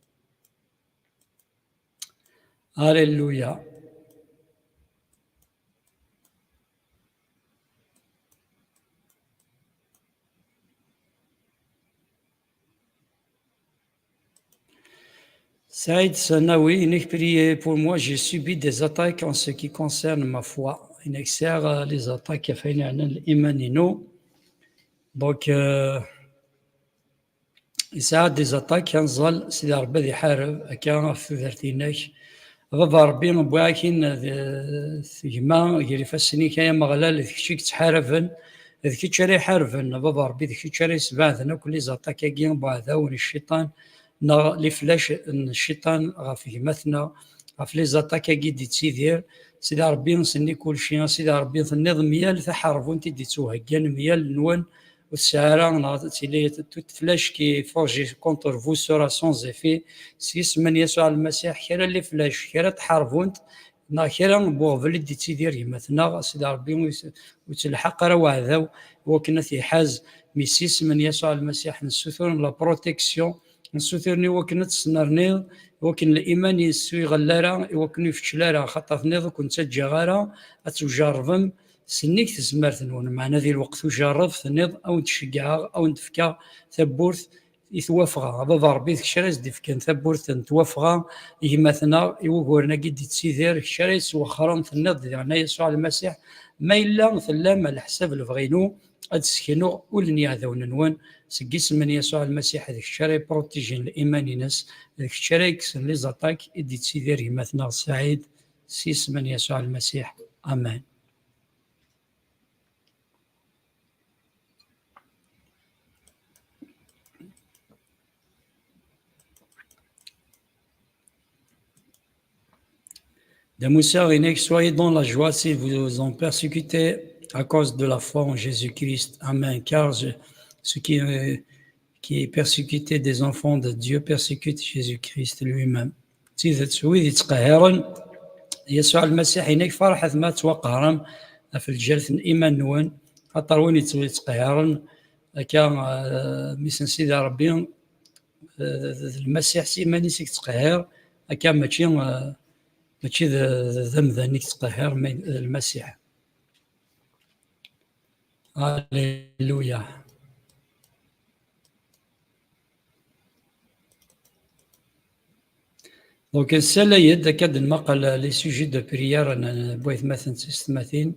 Alléluia. Saïd Sanawi, inek, priez pour moi, j'ai subi des attaques en ce qui concerne ma foi. Inek sɛiɣ, euh, les attaques ɣef wayen yeɛnan liman-inu. Donc, euh, yesɛa des attaques, ad neẓẓal, Sidi Ṛebbi ad iḥareb, akka ɣef tudert-inek. A Baba Ṛebbi, wwiɣ-ak-in d, d gma, gar ifassen-ik, ay Ameɣlal, d kečč i yettḥaraben, d kečč ara iḥarben, a Baba Ṛebbi, d kečč ara yesbeɛden akk les attaques-agi n uɛdaw n cciṭan, neɣ les flèches n cciṭan ɣef gma-tneɣ, ɣef les attaques-agi d-ittidir. Sidi Ṛebbi, senni kulci, a Sidi Ṛebbi, tenniḍ myal taḥerbunt i d-ittuheggan, myal nwen, ur tesɛi ara, neɣ ad tili toute flèche qui est forgée contre vous sera sans effet. S yisem n Yasuɛ Lmasiḥ, kra n les flèches, kra n tḥerbunt, neɣ kra n uɣbel i d-ittidir gma-tneɣ, Sidi Ṛebbi ur yet-, ur yettelḥaq ara uɛdaw, iwakken ad t-iḥaz. Mi s yisem n Yasuɛ Lmasiḥ nessutur la protection, nessutur-nni iwakken ad tesnerniḍ, iwakken liman-is ur iɣelli ara, iwakken ur ifeččel ara, xaṭer tenniḍ ur ken-ttaǧǧaɣ ara ad tujerrbem, sennig tezmert-nwen, meɛna di lweqt ujerreb, tenniḍ, a wen-d-ceggɛeɣ, a wen-d-fkeɣ tawwurt i twafɣa. A Baba Ṛebbi, d kečč ara s-d-ifken tawwurt n twafɣa i gma-tneɣ, i wuguren-agi d-ittidir, d kečč ara yettwexxren, tenniḍ-d diɣen, a Yasuɛ Lmasiḥ, ma yella tellam ɛla ḥsab lebɣi-inu, ad d-sseknuɣ ul n yiɛdawen-nwen, seg yisem n Yasuɛ Lmasiḥ, d kečč ara yeprotijin liman-ines, d kečč ara yekksen les attaques i d-ittidir gma-tneɣ Saɛid, s yisem n Yasuɛ Lmasiḥ. Amen. Damusa, inek, soyez dans la joie s'ils vous ont persécuté à cause de la foi en Jésus-Christ. Amen. Car je- ce qui, euh, qui est persécuté des enfants de Dieu persécute Jésus-Christ lui-même. D tidet, wid yettqehhiren Yasuɛ Lmasiḥ, inak, ferḥet ma tettwaqehrem ɣef lǧal n iman-nwen, axaṭer win yettw-, yettqehhiren akka, eh, mmi-s n Sidi Ṛebbi, eh, d Lmasiḥ s iman-is i yettqehhir, akka mačči, eh, mačči d, d, d amdan i yettqehhir, ma d Lmasiḥ. Alléluia. Donc, nessala-d akka ad nmaqel les sujets de prière n, n waytmaten d teysetmatin.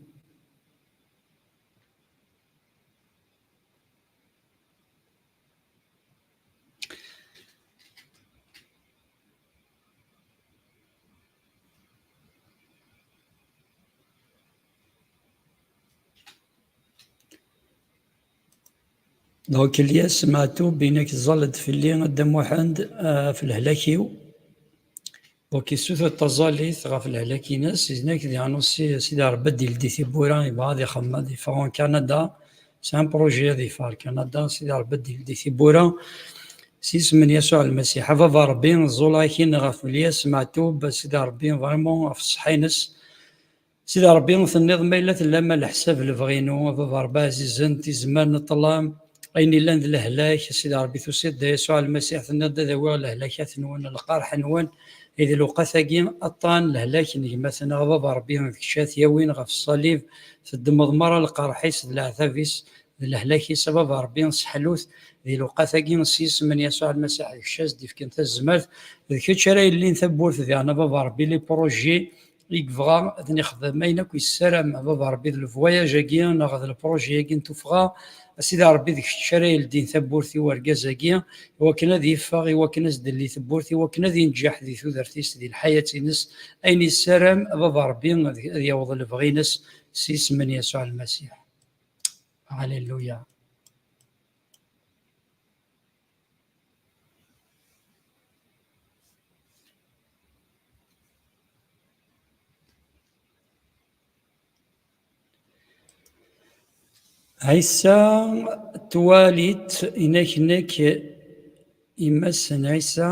Donc, Lyas Maɛtub, inak, ẓẓal-d fell-i, a Dda Muḥend, eh, ɣef lehlak-iw. Donc, yessuter taẓallit ɣef lehlak-ines, inak, di annonce, Sidi Ṛebbi ad d-yeldi tiwwura, yebɣa ad ixemmem, ad yeffeɣ en Canada. C'est un projet ad yeffeɣ ar Canada, Sidi Ṛebbi ad d-yeldi tiwwura. S yisem n Yasuɛ Lmasiḥ, a Baba Ṛebbi, ẓẓuleɣ-ak-in ɣef Lyas Maɛtub, Sidi Ṛebbi, vraiment, ɣef ṣṣeḥḥa-ines. Sidi Ṛebbi, tenniḍ ma yella tella ma leḥsab lebɣi-inu, a Baba Ṛebbi ɛzizen, tizemmar n ṭṭlam, ayen yellan d lehlak, a Sidi Ṛebbi, tusiḍ-d, a Yasuɛ Lmasiḥ, tenniḍ-d ad awiɣ lehlakat-nwen, lqerḥ-nwen, i d lewqat-agi, aṭṭan lehlak n gma-tneɣ, a Baba Ṛebbi, d kečč ad t-yawin ɣef ṣṣalib, teddmeḍ merra lqerḥ-is d leɛtab-is d lehlak-is, a Baba Ṛebbi, seḥlu-t di lewqat-agi s yisem n Yasuɛ Lmasiḥ, d kečč ad s-d-ifken tazmert, d kečč ara yellin tawwurt diɣen, a Baba Ṛebbi, les projets i yebɣa ad nexdem, ayen akk yessaram, a Baba Ṛebbi, d le voyage-agi neɣ d le projet-agi n tuffɣa, a Sidi Ṛebbi, d kečč ara yeldin tawwurt i urgaz-agi, i wakken ad yeffeɣ, i wakken ad s-d-telli tewwurt, i wakken ad yenǧeḥ di tudert-is, di lḥayat-ines, ayen yessaram, a Baba Ṛebbi, ad, ad yaweḍ lebɣi-ines s yisem n Yasuɛ Lmasiḥ. Alléluia. Ɛisa Twalit, inak, nekk, yemma-s n Ɛisa,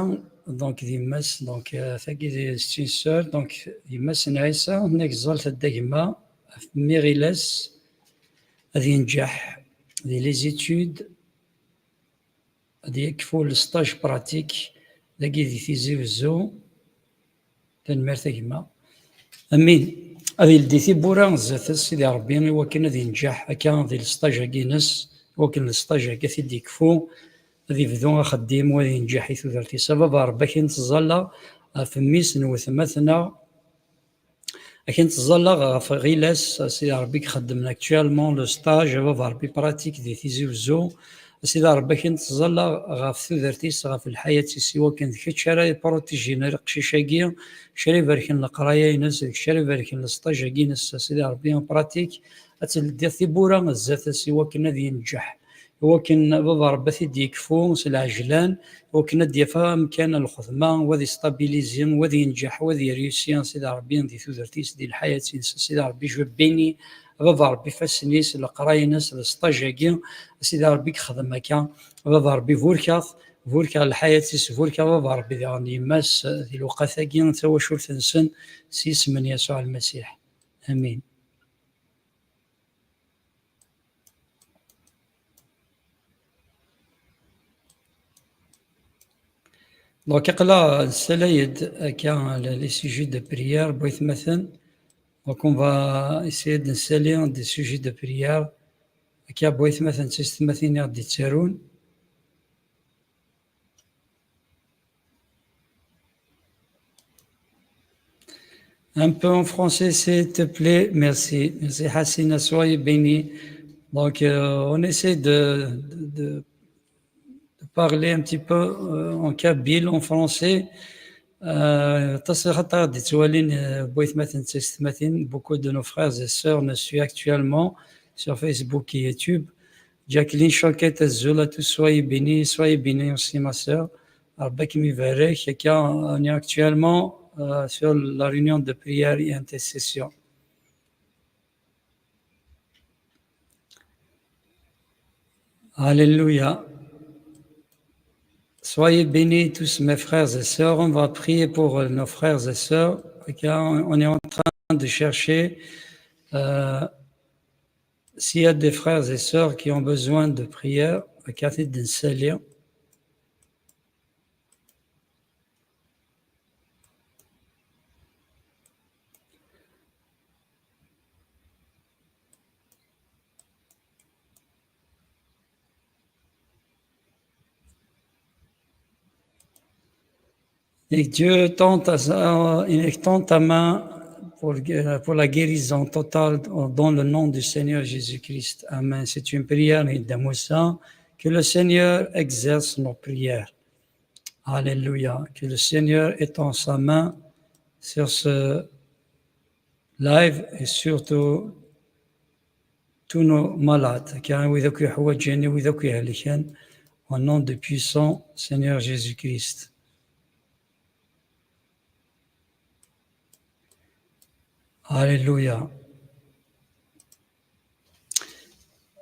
donc d yemma-s, donc, euh, tagi d, c'est une sœur, donc yemma-s n Ɛisa, nekk, ẓẓalt-d a gma, ɣef mmi Ɣilas, ad yenǧeḥ di les études, ad yekfu le stage pratique dagi di Tizi Wezzu. Tanemmirt a gma. Amin. Ad yeldi tiwwura zdat-s Sidi Ṛebbi i wakken ad yenǧeḥ akka di le stage-agi-ines, i wakken le stage-agi ad t-id-yekfu, ad yebdu axeddim u ad yenǧeḥ i tudert-is. A Baba Ṛebbi, ad k-nettẓalla ɣef mmi-s n wetma-tneɣ, Akken tẓallaɣ ɣef Ɣilas, a Sidi Ṛebbi, i ixeddmen actuellement le stage, a Baba Ṛebbi, pratique di Tizi Wezzu. A Sidi Ṛebbi, akken tẓallaɣ ɣef tudert-is, ɣef lḥayat-is, i wakken d kečč ara iprotijin aqcic-agi, kečč ara ibarken leqraya-ines, d kečč ara ibarken le stage-agi-ines, a Sidi Ṛebbi, pratique, ad teldiḍ tiwwura zdat-s i wakken ad yenǧeḥ. I wakken Baba Ṛebbi ad t-id-yekfu s lɛejlan, i wakken ad d-yaf amkan n lxedma, u ad yestabilizi, u ad yenǧeḥ, u ad yeryusi, a Sidi Ṛebbi, di tudert-is, di lḥayat-ines, a Sidi Ṛebbi, je bénis, a Baba Ṛebbi, ifassen-is, leqraya-ines, le stage-agi, a Sidi Ṛebbi, yexdem akka, a Baba Ṛebbi, burkeɣ-t, burkeɣ lḥayat-is, burkeɣ Baba Ṛebbi diɣen yemma-s di lewqat-agi, tawacult-nsen, s yisem n Yasuɛ Lmasiḥ. Amin. Donc, aql-aɣ nessalay-d akka les sujets de prière n waytmaten. Donc, on va essayer de nsali des sujets de prière. Akka n waytmaten d tiysetmatin i ɣ-d-yettarun. Un peu en français, s'il te plaît. Merci. Merci, Hassina. Soyez béni. Donc, euh, on essaie de, de, de parler un petit peu, euh, en kabyle, en français. Euh, aṭas i xaṭer d-yettwalin, euh, n waytmaten d tiysetmatin, beaucoup de nos frères et sœurs nous suivent actuellement sur Facebook et YouTube. Jacqueline Choquette, azul à tous, soyez bénis, soyez bénis aussi, ma sœur. Rebbi ad kem-ibarek. Akka, on est actuellement, euh, sur la réunion de prière et intercession. Alléluia. Soyez bénis tous mes frères et sœurs. On va prier pour, euh, nos frères et sœurs. Ok, on, on est en train de chercher, euh, s'il y a des frères et sœurs qui ont besoin de prière. Ok, c'est de salir. Et Dieu tend à sa, il tend ta main pour, pour la guérison totale dans le nom du Seigneur Jésus-Christ. Amen. C'est une prière, Nida Moussa. Que le Seigneur exerce nos prières. Alléluia. Que le Seigneur étend sa main sur ce live et surtout tous nos malades, car wid akk yeḥwaǧen, wid akk ihelken, au nom du puissant Seigneur Jésus-Christ. Alléluia.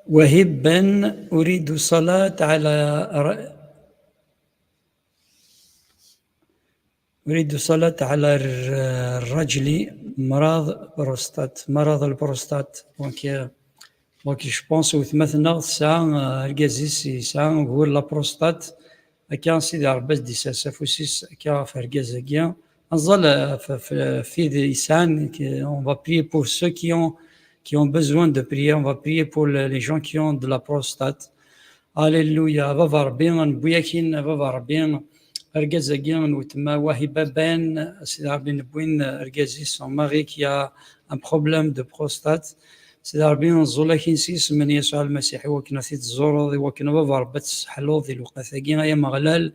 وهبا أريد صلاة على ر-، أريد صلاة على الر-، رجلي مرض بروستات، مرض البروستات. Donc, euh, donc, je pense weltma-tneɣ tesɛa, euh, argaz-is yesɛa ugur la prostate. Akka, Sidi Ṛebbi ad d-isers afus-is akka ɣef argaz-agi. Ad nẓal, euh, f-, f-, f-, wid yesɛan, que, on va prier pour ceux qui ont, qui ont besoin de prière, on va prier pour le-, les gens qui ont de la prostate. Alléluia. A Baba Ṛebbi, newwi-ak-in, a Baba Ṛebbi, argaz-agi n weltma Wahiba Ben, Sidi Ṛebbi, newwi-n argaz-is, son mari qui a un problème de prostate. Sidi Ṛebbi, neẓẓul-ak-in s yisem n Yasuɛ Lmasiḥ, i wakken ad t-id-tẓureḍ, i wakken a Baba Ṛebbi ad t-tesseḥluḍ di lewqat-agi, ay Ameɣlal.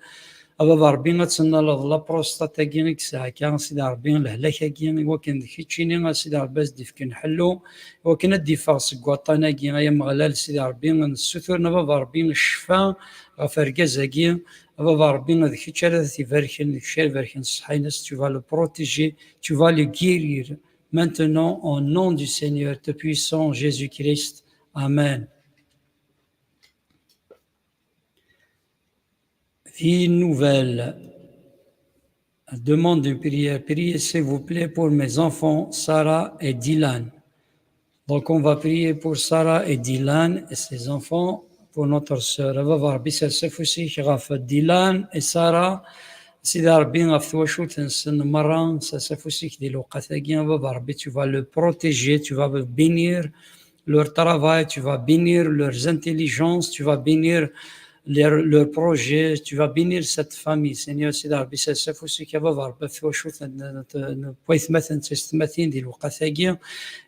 A Baba Ṛebbi, ad tennaleḍ la prostate-agi i yesɛa akka, Sidi Ṛebbi, lehlak-agi, i wakken d keččini, a Sidi Ṛebbi, ad s-d-ifken ḥellu, i wakken ad d-iffeɣ seg waṭṭan-agi, ay Ameɣlal, Sidi Ṛebbi, nessutur a Baba Ṛebbi ccfa ɣef argaz-agi, a Baba Ṛebbi, d kečč ara t-ibarken, d kečč ara ibarken ṣṣeḥḥa-ines, tu vas le protéger, tu vas le guérir. Maintenant, au nom du Seigneur tout-puissant Jésus-Christ. Amen. Vie nouvelle. Demande une prière. Priez, s'il vous plaît, pour mes enfants, Sarah et Dylan. Donc, on va prier pour Sarah et Dylan et ses enfants, pour notre sœur. A Baba Ṛebbi, sers afus-ik ɣef Dylan et Sarah. Sidi Ṛebbi, ɣef twacult-nsen merra, sers afus-ik di lewqat-agi. A Baba Ṛebbi, tu vas le protéger, tu vas bénir leur travail, tu vas bénir leurs intelligences, tu vas bénir leur, leur projet, tu vas bénir cette famille. Seigneur, Sidi Ṛebbi, sers afus-ik, a Baba Ṛebbi, ɣef twacult n, n, n waytmaten d teysetmatin di lewqat-agi,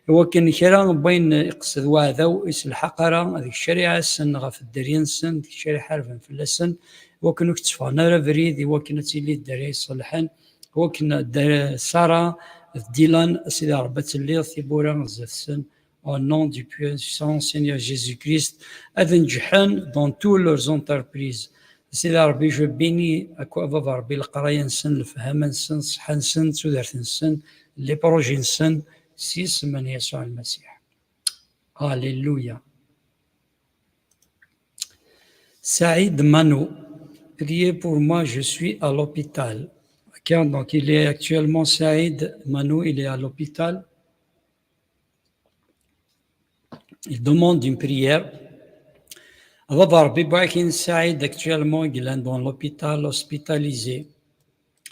i wakken kra n wayen iqsed waɛdaw iselḥaq ara, d kečč ara iɛassen ɣef dderya-nsen, d kečč ara iḥarben fell-asen, i wakken ur k-tteffɣen ara abrid, i wakken ad tili dderya iṣelḥen, i wakken d-, Sarah d Dylan, a Sidi Ṛebbi, ad telliḍ tiwwura zdat-sen, au nom du puissant Seigneur Jésus-Christ, ad nǧeḥen dans toutes leurs entreprises. Sidi Ṛebbi, je bénis akk a Baba Ṛebbi leqraya-nsen, lefhama-nsen, ṣṣeḥḥa-nsen, tudert-nsen, les projets-nsen, s yisem n Yasuɛ Lmasiḥ. Alléluia. Saïd Mano, priez pour moi, je suis à l'hôpital. Ok, donc il est actuellement, Saïd Mano, il est à l'hôpital. Il demande une prière. A Baba Ṛebbi, wwiɣ-ak-in Saïd actuellement, il est dans l'hôpital, hospitalisé.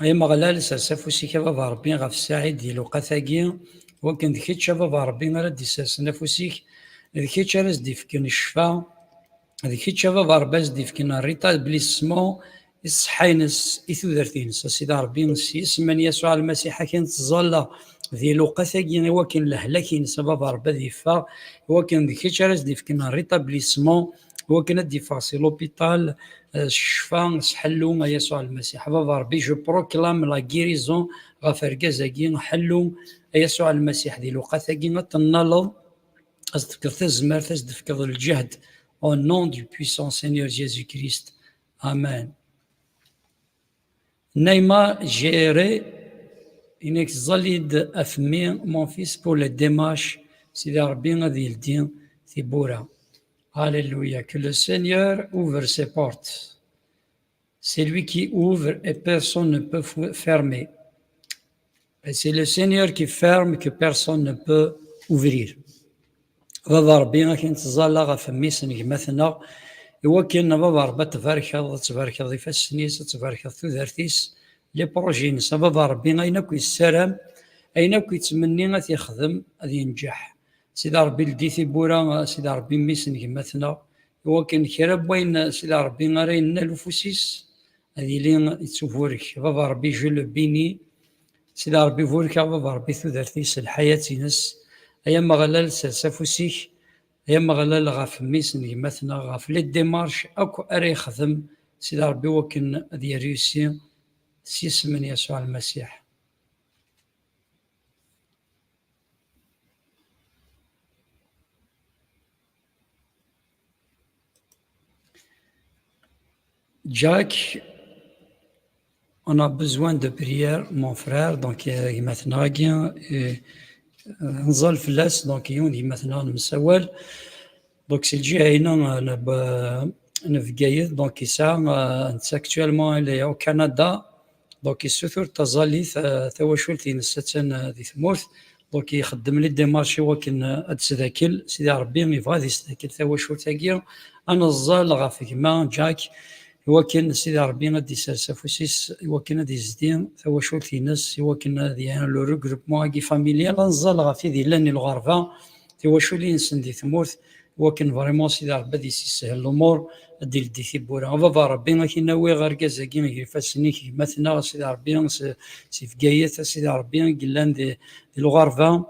Ay Ameɣlal, sers afus-ik a Baba Ṛebbi ɣef Saɛid di lewqat-agi, wakken d kečč a Baba Ṛebbi ara d-isersen afus-ik, d kečč ara s-d-ifken ccfa, d kečč a Baba Ṛebbi ara s-d-ifken rétablissement i ṣṣeḥḥa-ines, i tudert-ines. A Sidi Ṛebbi, s yisem n Yasuɛ Lmasiḥ, akken tettẓalla di lewqat-agi, i wakken lehlak-ines a Baba Ṛebbi ad yeffeɣ, i wakken d kečč ara s-d-ifken rétablissement, i wakken ad d-iffeɣ si l'hôpital, eh, s ccfa, s ḥellu, a Yasuɛ Lmasiḥ. A Baba Ṛebbi, je proclame la guérison ɣef argaz-agi, ḥellu, a Yasuɛ Lmasiḥ, di lewqat-agi ad tennaleḍ, ad s-d-tefkeḍ tazmert, ad s-d-tefkeḍ lǧehd, au nom du puissant Seigneur Jésus-Christ. Amen. Naïma Géré, inek ẓẓalid afmi, mon fils, pour les démarches, Sidi Ṛebbi ad yeldi tiwwura. Alléluia. Que le Seigneur ouvre ses portes. C'est lui qui ouvre et personne ne peut f- fermer. Et c'est le Seigneur qui ferme que personne ne peut ouvrir. Baba Ṛebbi, ad k-nettẓalla ɣef mmi-s n gma-tneɣ, iwakken a Baba Ṛebbi ad tbarkeḍ, ad tbarkeḍ ifassen-is, ad tbarkeḍ tudert-is, les projets-ines. A Baba Ṛebbi, ayen akk yessaram, ayen akk yettmenni ad t-yexdem, ad yenǧeḥ. Sidi Ṛebbi, ldi tiwwura, Sidi Ṛebbi, mmi-s n gma-tneɣ, iwakken kra n wayen, Sidi Ṛebbi, ara yennal ufus-is, ad yili yettuburek. Baba Ṛebbi, je le bénis. Sidi Ṛebbi, burek-aɣ Baba Ṛebbi tudert-is, lḥayat-ines. Ay Ameɣlal, sers afus-ik, ay Ameɣlal, ɣef mmi-s n gma-tneɣ, ɣef les démarches akk ara yexdem Sidi Ṛebbi, wakken ad yerr yusi s yisem n Yasuɛ Lmasiḥ. Jack, on a besoin de prière, mon frère. Donc, euh, gma-tneɣ-agi, euh, euh, nẓall fell-as, donc, yiwen n gma-tneɣ nemsawal. Donc, si lǧiha-ina, euh, n Bgayet, donc, yesɛa, euh, netta actuellement, il est au Canada. Donc, yessutur taẓallit, euh, tawacult-ines attan, euh, di tmurt. Donc, ixeddem les démarches iwakken, euh, ad d-tesdakel. Sidi Ṛebbi yebɣa ad yesdakel tawacult-agi. Ad neẓẓal ɣef gma Jack, iwakken Sidi Ṛebbi ad d-isers afus-is, iwakken ad yezdi tawacult-ines, iwakken ad yɛin le regroupement-agi familial. Ad neẓẓal ɣef tid yellan di lɣerba, tiwaculin-nsen di tmurt, iwakken vraiment Sidi Ṛebbi ad yessishel lumuṛ, ad d-ileddi tiwwura. A Baba Ṛebbi, ad k-in-awiɣ argaz-agi ger ifassen-ik, gma-tneɣ, a Sidi Ṛebbi, s, si Bgayet, a Sidi Ṛebbi, i yellan di, di lɣerba,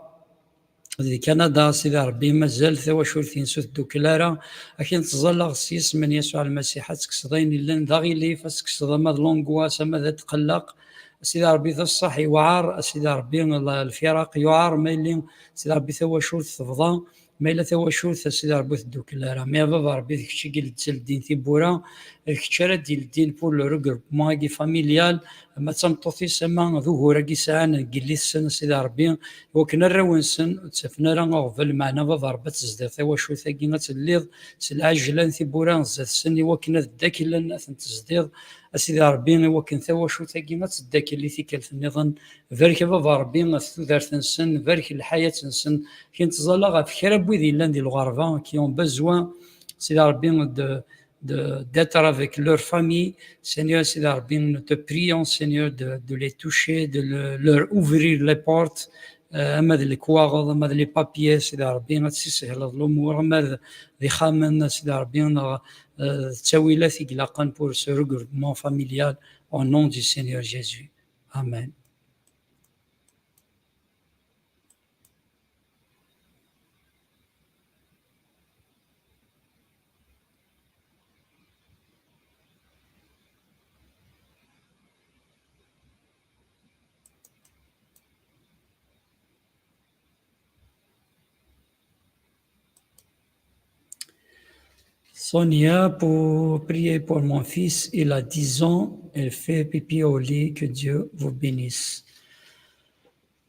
di Kanada, a Sidi Ṛebbi, mazal tawacult-ines ur teddukel ara. Ad k-in-ttẓallaɣ s yisem n Yasuɛ Lmasiḥ, ad tekkseḍ ayen yellan d aɣilif, ad tekkseḍ ama d l'angoisse, ama d atqelleq. A Sidi Ṛebbi, d ṣṣeḥ yewɛer, a Sidi Ṛebbi, l-, lfiraq yewɛer, ma yelli, a Sidi Ṛebbi, tawacult tebḍa, ma yella tawacult, a Sidi Ṛebbi, ur teddukel ara. Mais a Baba Ṛebbi, d kečč i ileddin tiwwura, d kečč ara d-ileddin pour le regroupement-agi familial, ama d tameṭṭut-is, ama d ugur-agi sɛan deg yelli-tsen, a Sidi Ṛebbi, iwakken arraw-nsen ur ttafen ara aɣbel, meɛna Baba Ṛebbi, ad tezdiɣ tawacult-agi, ad telliḍ s lɛejlan tiwwura zdat-sen, iwakken ad ddaklen, ad tent-tezdiḍ, a Sidi Ṛebbi, iwakken tawacult-agi ad teddakel i tikkelt nniḍen. Barek a Baba Ṛebbi ɣef tudert-nsen, barek lḥayat-nsen. Ad k-in-ttẓallaɣ ɣef kra n wid yellan di lɣerba, qui ont besoin, Sidi Ṛebbi, de, de, d'être avec leur famille. Seigneur, Sidi Ṛebbi, nous te prions, Seigneur, de, de les toucher, de le-, leur ouvrir les portes, euh, ama d lekwaɣeḍ, ama d les papiers, Sidi Ṛebbi, ad tessihleḍ lumuṛ, ama d, d ixxamen, Sidi Ṛebbi, neɣ, euh, d ttawilat i ilaqen pour ce regroupement familial, au nom du Seigneur Jésus. Amen. Sonia, pour prier pour mon fils, il a dix ans, il fait pipi au lit, que Dieu vous bénisse.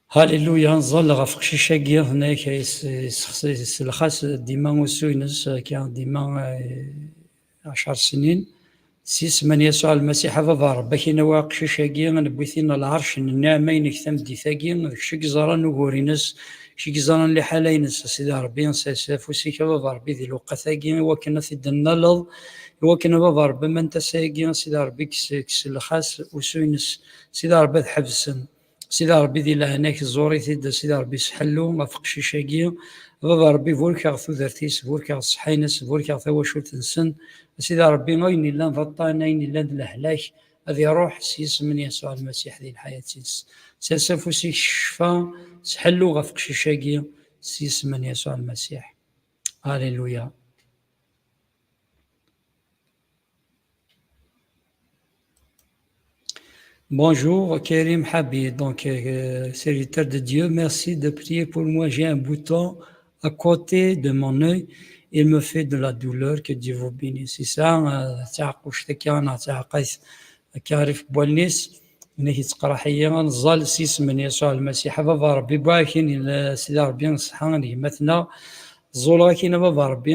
Hallelujah, nẓall ɣef qcic-agi, tenna-ak, yesselxas dima usu-ines, akka, dima, eh, ɛecr snin. S yisem n Yasuɛ Lmasiḥ, a Baba Ṛebbi, ad k-in-awiɣ aqcic-agi, ad newwi-t-in ɣer lɛerc n nniɛma-inek tameddit-agi, d kečč i yeẓran ugur-ines, d kečč i yeẓran liḥala-ines, a Sidi Ṛebbi, sers afus-ik, a Baba Ṛebbi, di lewqat-agi, iwakken ad t-id-tennaleḍ, iwakken, a Baba Ṛebbi, ma n tasa-agi, a Sidi Ṛebbi, kkes, kkes lxas usu-ines, a Sidi Ṛebbi, ad ḥebsen. Sidi Ṛebbi, di leɛnaya-k, ẓur-it-id, a Sidi Ṛebbi, s ḥellu ɣef uqcic-agi. A Baba Ṛebbi, burek-aɣ tudert-is, burek-aɣ ṣṣeḥḥa-ines, burek-aɣ tawacult-nsen. A Sidi Ṛebbi, ayen yellan d aṭṭan, ayen yellan d lehlak, ad iṛuḥ s yisem n Yasuɛ Lmasiḥ di lḥayat-is. Sers afus-ik s ccfa, s ḥellu ɣef uqcic-agi, s yisem n Yasuɛ Lmasiḥ. Alléluia. Bonjour, Kerim Habib, donc, euh, serviteur de Dieu, merci de prier pour moi. J'ai un bouton à côté de mon œil, il me fait de la douleur, que Dieu vous bénisse. C'est ça, euh, taɛeqquct-agi, neɣ taɛeqqayt, Karif Bwalnis, nekk yettqerḥ-iyi, ad neẓẓal s yisem n Yasuɛ Lmasiḥ, a Baba Ṛebbi, wwiɣ-ak-in, Sidi Ṛebbi, ṣṣeḥḥa n gma-tneɣ, ẓẓuleɣ-ak-in, a Baba Ṛebbi,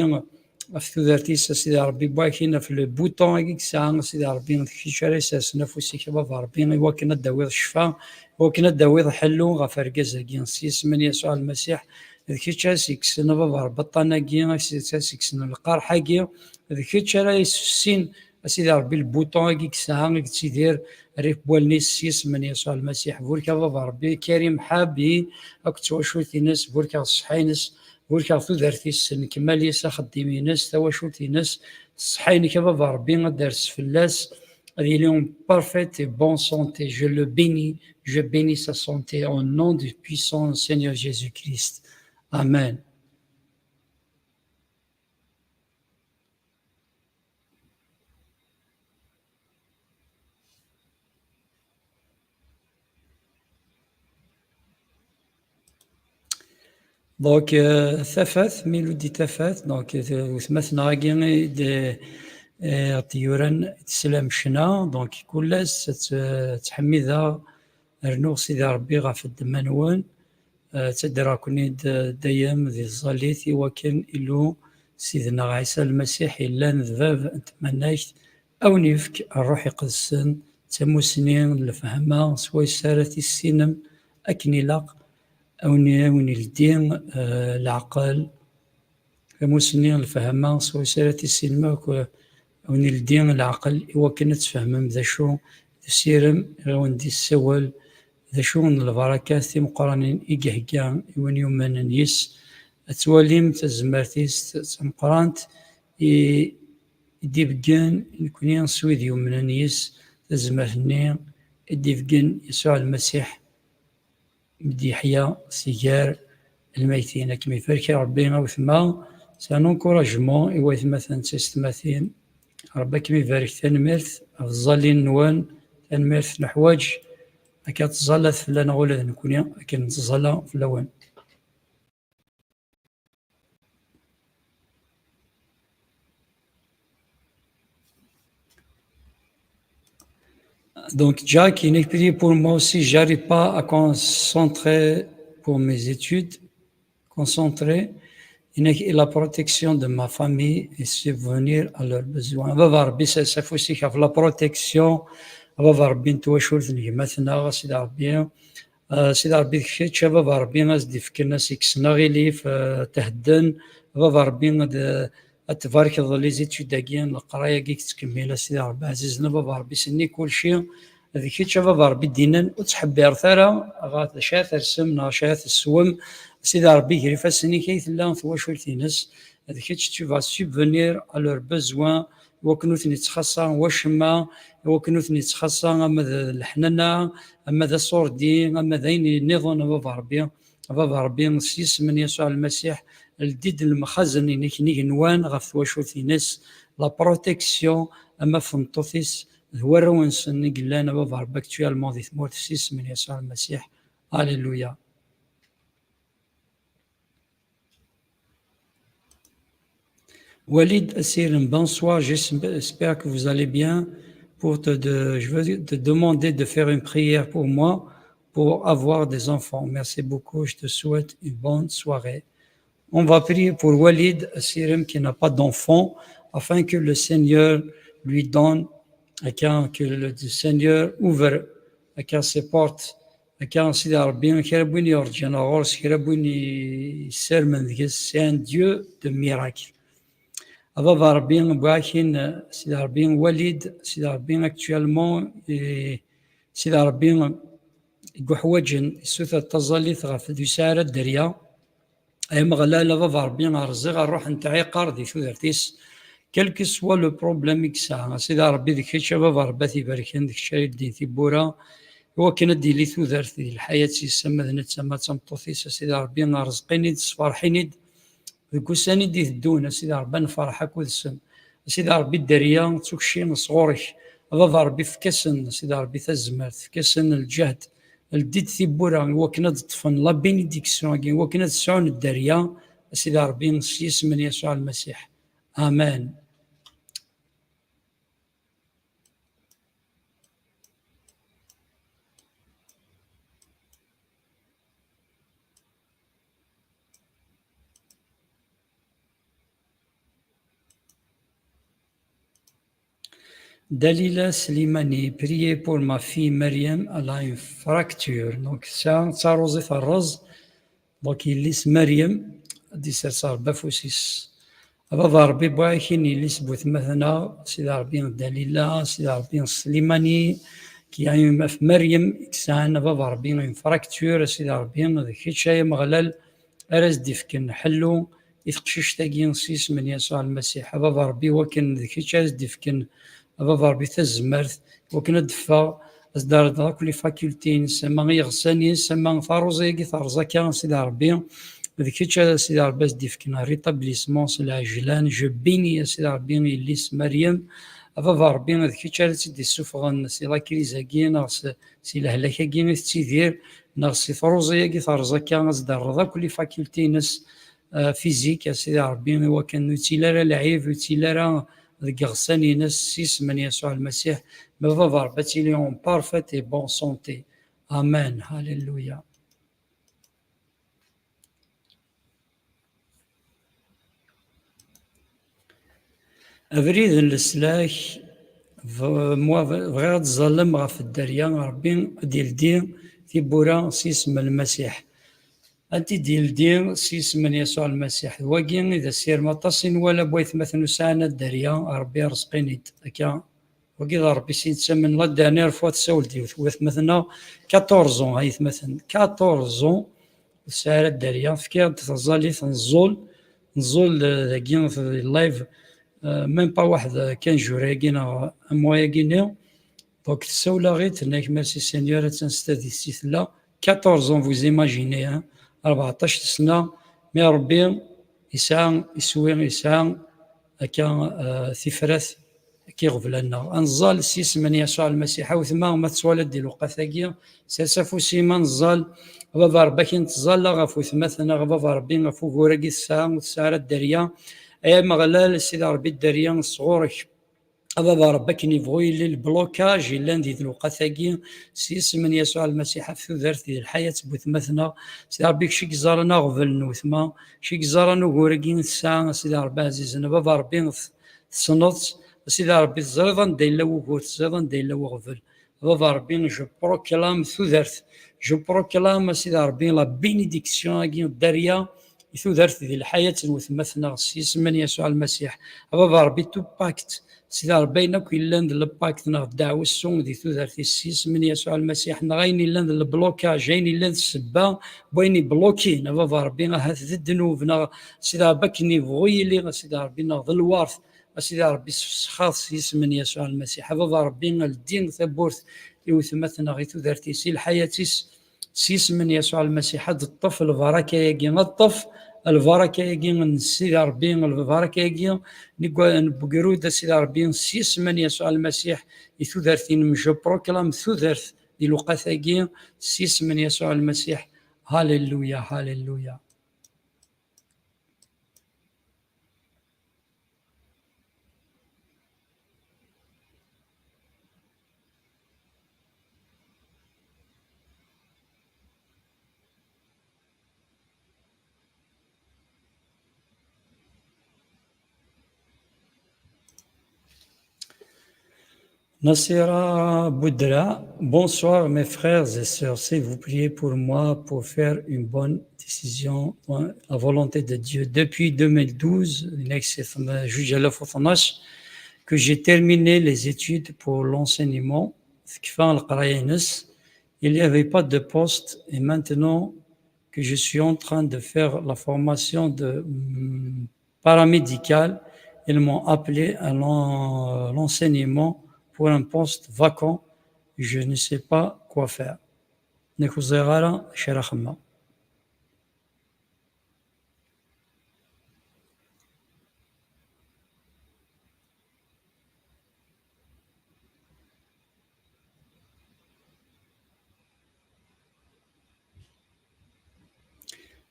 ɣef tudert-is, a Sidi Ṛebbi, walakin ɣef le bouton-agi i yesɛa, a Sidi Ṛebbi, d kečč ara isersen afus-ik, a Baba Ṛebbi, i wakken ad d-tawiḍ ccfa, i wakken ad d-tawiḍ ḥellu ɣef urgaz-agi. S yisem n Yasuɛ Lmasiḥ, d kečč ara s-yekksen, a Baba Ṛebbi, aṭṭan-agi, ad s-yekksen lqerḥ-agi, d kečč ara yessefsin, a Sidi Ṛebbi, le bouton-agi i yesɛa, i yettidir rrif n wallen-is, s yisem n Yasuɛ Lmasiḥ. Burek a Baba Ṛebbi, Karim Ḥabi akked twacult-ines, burek ɣef ṣṣeḥḥa-ines, burek ɣef tudert-is s lekmal-is, axeddim-ines, tawacult-ines, s ṣṣeḥḥa-inek a Baba Ṛebbi, ad d-ters fell-as, ad yili en parfaite et bonne santé. Je le bénis, je bénis sa santé au nom du puissant Seigneur Jésus-Christ. Amen. Donc, euh, Tafat, Mélodie Tafat, donc, euh, weltma-tneɣ-agi i d, euh, d-yuran, teslam ccna, donc, kul ass, tt-, ttḥemmideɣ, rnuɣ Sidi Ṛebbi ɣef ddemma-nwen, eh, ttadreɣ-ken-id, eh, dayem di tẓallit, i wakken Illu Sidna Ɛisa Lmasiḥ yellan d Bab n tmanegt, a wen-yefk Ṛṛuḥ Iqedsen d tamusni n lefhama swayes ara tissinem akken ilaq, a wen, a wen-ildi, eh, leɛqel, tamusni n lefhama swayes ara tissinem akk, a wen-ildi leɛqel i wakken ad tfehmem d acu d usirem i wen-d-yessawal, d acu n lbarakat timeqqranin i ihegga i win yumnen yis, ad twalim tazmert-is tameqqrant i, i d-ibeggen i nekni s wid yumnen yis, tazmert-nni i d-ibeggen Yasuɛ Lmasiḥ, mi d-yeḥya si gar lmaytin. Ad kem-ibarek Ṛebbi a wetma, c'est un encouragement i waytmaten d tiyessetmatin. Ṛebbi ad kem-ibarek, tanemmirt ɣef tẓalin-nwen, tanemmirt, neḥwaǧ akka tẓallat fell-aneɣ ula d nekni akken nettẓalla fell-awen. Donc, Jack, il écrit pour moi aussi, j'arrive pas à concentrer pour mes études, concentrer. Il est la protection de ma famille et subvenir à leurs besoins. A Baba Ṛebbi, s, s afus-ik ɣef la protection, a Baba Ṛebbi, n twacult n gma-tneɣ, a Sidi Ṛebbi. Ah, Sidi Ṛebbi, d kečč, a Baba Ṛebbi, ad s-d-ifken, ad s-ikksen aɣilif, ah, thedden, a Baba Ṛebbi, ad, ad tbarkeḍ les études-agi, leqraya-agi i tettkemmil, a Sidi Ṛebbi ɛzizen, a Baba Ṛebbi, senni kulci, d kečč, a Baba Ṛebbi, d-yennan, ur ttḥebbiret ara ɣef d acu ara tersem neɣ acu ara tesswem, a Sidi Ṛebbi, ger ifassen-ik ay tella twacult-ines, d kečč, tu vas subvenir à leurs besoins, i wakken ur ten-ittxaṣṣa wacemma, i wakken ur ten-ittxaṣṣa ama d leḥnana, ama d aṣurdi, ama d ayen nniḍen, a Baba Ṛebbi. A Baba Ṛebbi, s yisem n Yasuɛ Lmasiḥ, ldi-d lemxazen-inek n igenwan ɣef twacult-ines, la protection, ama f tmeṭṭut-is d warraw-nsen i yellan, a Baba Ṛebbi, actuellement di tmurt, s yisem n Yasuɛ Lmasiḥ. Alléluia. Walid Asirem, bonsoir, j'espère que vous allez bien. Pour te, de, je veux te demander de faire une prière pour moi pour avoir des enfants. Merci beaucoup, je te souhaite une bonne soirée. On va prier pour Walid Asirem qui n'a pas d'enfant, afin que le Seigneur lui donne, et que, que le Seigneur ouvre, et que ses portes Akka, Sidi Ṛebbi, kra n win yurǧan ɣur-s, kra n win yessarmen deg-s, c'est un Dieu de miracle. A Baba Ṛebbi, walakin, Sidi Ṛebbi, Walid, Sidi Ṛebbi, actuellement, eh, Sidi Ṛebbi, i yuḥwaǧen, yessuter taẓallit ɣef d yesɛa ara dderya. Ay Ameɣlal, a Baba Ṛebbi, rẓiɣ ṛṛuḥ n tɛiqert di tudert-is, quel que soit le problème i yesɛa. A Sidi Ṛebbi, d kečč, a Baba Ṛebbi, ad t-ibarken, d kečč ara yeldin tiwwura, i wakken ad d-tili tudert di lḥayat-is, ama d netta, ama d tameṭṭut-is. A Sidi Ṛebbi, rẓeq-in-id, sferḥ-in-id deg ussan i d-iteddun. A Sidi Ṛebbi, ad nefṛeḥ akked-sen. A Sidi Ṛebbi, dderya d tukci sɣur-k. A Baba Ṛebbi, efk-asen, a Sidi Ṛebbi, tazmert, efk-asen lǧehd, ldi-d tiwwura i wakken ad ṭṭfen la bénédiction-agi, i wakken ad sɛun dderya, a Sidi Ṛebbi, s yisem n Yasuɛ Lmasiḥ. Amen. Dalila Slimani, priez pour ma fille Mariam, elle a une fracture. Donc, ça, ça rose et ça rose. Donc, yelli-s Mariam, ad d-isers Rebbi afus-is. A baba Rebbi, bɣiɣ ad ak-inin yelli-s n wetma-tneɣ, Sidi Rebbi Dalila, Sidi Rebbi Slimani, qui a une, Mariam, qui a une, a baba Rebbi, une fracture, Sidi Rebbi, d kečč ay Ameɣlal, ara s-d-ifken ḥellu i teqcict-agi s yisem n Yasuɛ Lmasiḥ. A baba Rebbi, wakken d kečč ara s-d-ifken, a baba Rebbi, tazmert, wakken ad d-teffeɣ, ad s-d-terreḍ akk les facultés-ines, ama iɣsan-ines, ama taruẓi-agi terreẓ akka, a Sidi Rebbi, d kečč ara, a Sidi Rebbi, ad s-d-ifken rétablissement s lɛejlan. Je bénis, a Sidi Rebbi, yelli-s Meryem, a baba Rebbi, d kečč ara tt-id-issufɣen si la crise-agi, neɣ s, si lehlak-agi i tettidir, neɣ si truẓi-agi terreẓ akka, ad s-d-terreḍ akk les facultés-ines, euh, physiques, a Sidi Rebbi, i wakken ur yettili ara lɛib, ur yettili ara deg iɣsan-ines, s yisem n Yasuɛ Lmasiḥ, ma baba Rebbi ad tili en parfaite et bonne santé. Amen. Alléluia. Abrid n leslak, v-, moi, bɣiɣ ad tẓallem ɣef dderya, Rebbi ad d-yeldi tiwwura s yisem n Lmasiḥ. Ad t-id-yeldi s yisem n Yasuɛ Lmasiḥ. D wagi i d asirem aṭas i nwala n waytmaten ur sɛan ara dderya, Rebbi irẓeq-in-id. Akka, wagi d Rebbi s i nettamen. La dernière fois tessawel-d yiwet n waytmaten-nneɣ, quatorze ans, aytmaten, quatorze ans, ur tesɛi ara dderya. Tefka-aɣ-d taẓallit, nẓul, nẓul, eh, dagi, di live, eh, même pas waḥed, eh, quinze jours-agi neɣ un mois-agi-nni. Donc, tessawel-aɣ-id, tenna-k: "Merci Seigneur", attan s tadist i tella. Quatorze ans, vous imaginez, hein, rbeɛṭac sna, mais Rebbi yesɛa iswi, yesɛa akka, euh, tifrat akka iɣeblan-nneɣ. Ad nẓall s yisem n Yasuɛ Lmasiḥ. A wetma, ma tettwaliḍ di lewqat-agi, sers afus-im, ad nẓall. A baba Rebbi, akken tẓallaḍ ɣef wetma-tneɣ, a baba Rebbi, ɣef ugur-agi tesɛa, ur tesɛi ara dderya. Ay Ameɣlal, Sidi Rebbi, dderya sɣur-k. A baba Rebbi, akken yebɣu yili le blocage yellan di lewqat-agi, s yisem n Yasuɛ Lmasiḥ, ɣef tudert di lḥayat n wetma-tneɣ. Sidi Rebbi, kečč i yeẓran aɣbel n wetma, kečč i yeẓran ugur-agi i tesɛa, a Sidi Rebbi ɛzizen. A baba Rebbi, t-, tessneḍ-tt, a Sidi Rebbi, teẓriḍ anda yella wugur, teẓriḍ anda yella weɣbel. A baba Rebbi, je proclame tudert, je proclame, a Sidi Rebbi, la bénédiction-agi, dderya, i tudert di lḥayat n wetma-tneɣ s yisem n Yasuɛ Lmasiḥ. A baba Rebbi, tout pacte, Sidi Rebbi, ayen akk yellan d le pacte neɣ ddeɛwessu di tudert-is s yisem n Yasuɛ Lmasiḥ, neɣ ayen yellan d le blocage, ayen yellan d ssebba n wayen iblokin, a baba Rebbi, ahat d ddnub, neɣ Sidi Rebbi akken yebɣu yili, a Sidi Rebbi, neɣ d lwert, a Sidi Rebbi, sfesxeɣ-t s yisem n Yasuɛ Lmasiḥ. A baba Rebbi, ldi tawwurt i wetma-tneɣ, i tudert-is, i lḥayat-is, s yisem n Yasuɛ Lmasiḥ, ad teṭṭef lbaraka-agi, ad teṭṭef lbaraka-agi n Sidi Rebbi, lbaraka-agi n igwa-, n ugrud, a Sidi Rebbi, s yisem n Yasuɛ Lmasiḥ, i tudert-inem. Je proclame tudert di lewqat-agi, s yisem n Yasuɛ Lmasiḥ. Halleluya, halleluya. Nasira Boudra, bonsoir mes frères et sœurs, s'il vous priez pour moi pour faire une bonne décision, la volonté de Dieu. Depuis deux mille douze, que j'ai terminé les études pour l'enseignement, il n'y avait pas de poste et maintenant que je suis en train de faire la formation de, hum, paramédical, ils m'ont appelé à l'en-, l'enseignement pour un poste vacant. Je ne sais pas quoi faire. Nekk ur ẓriɣ ara acu ara xedmeɣ.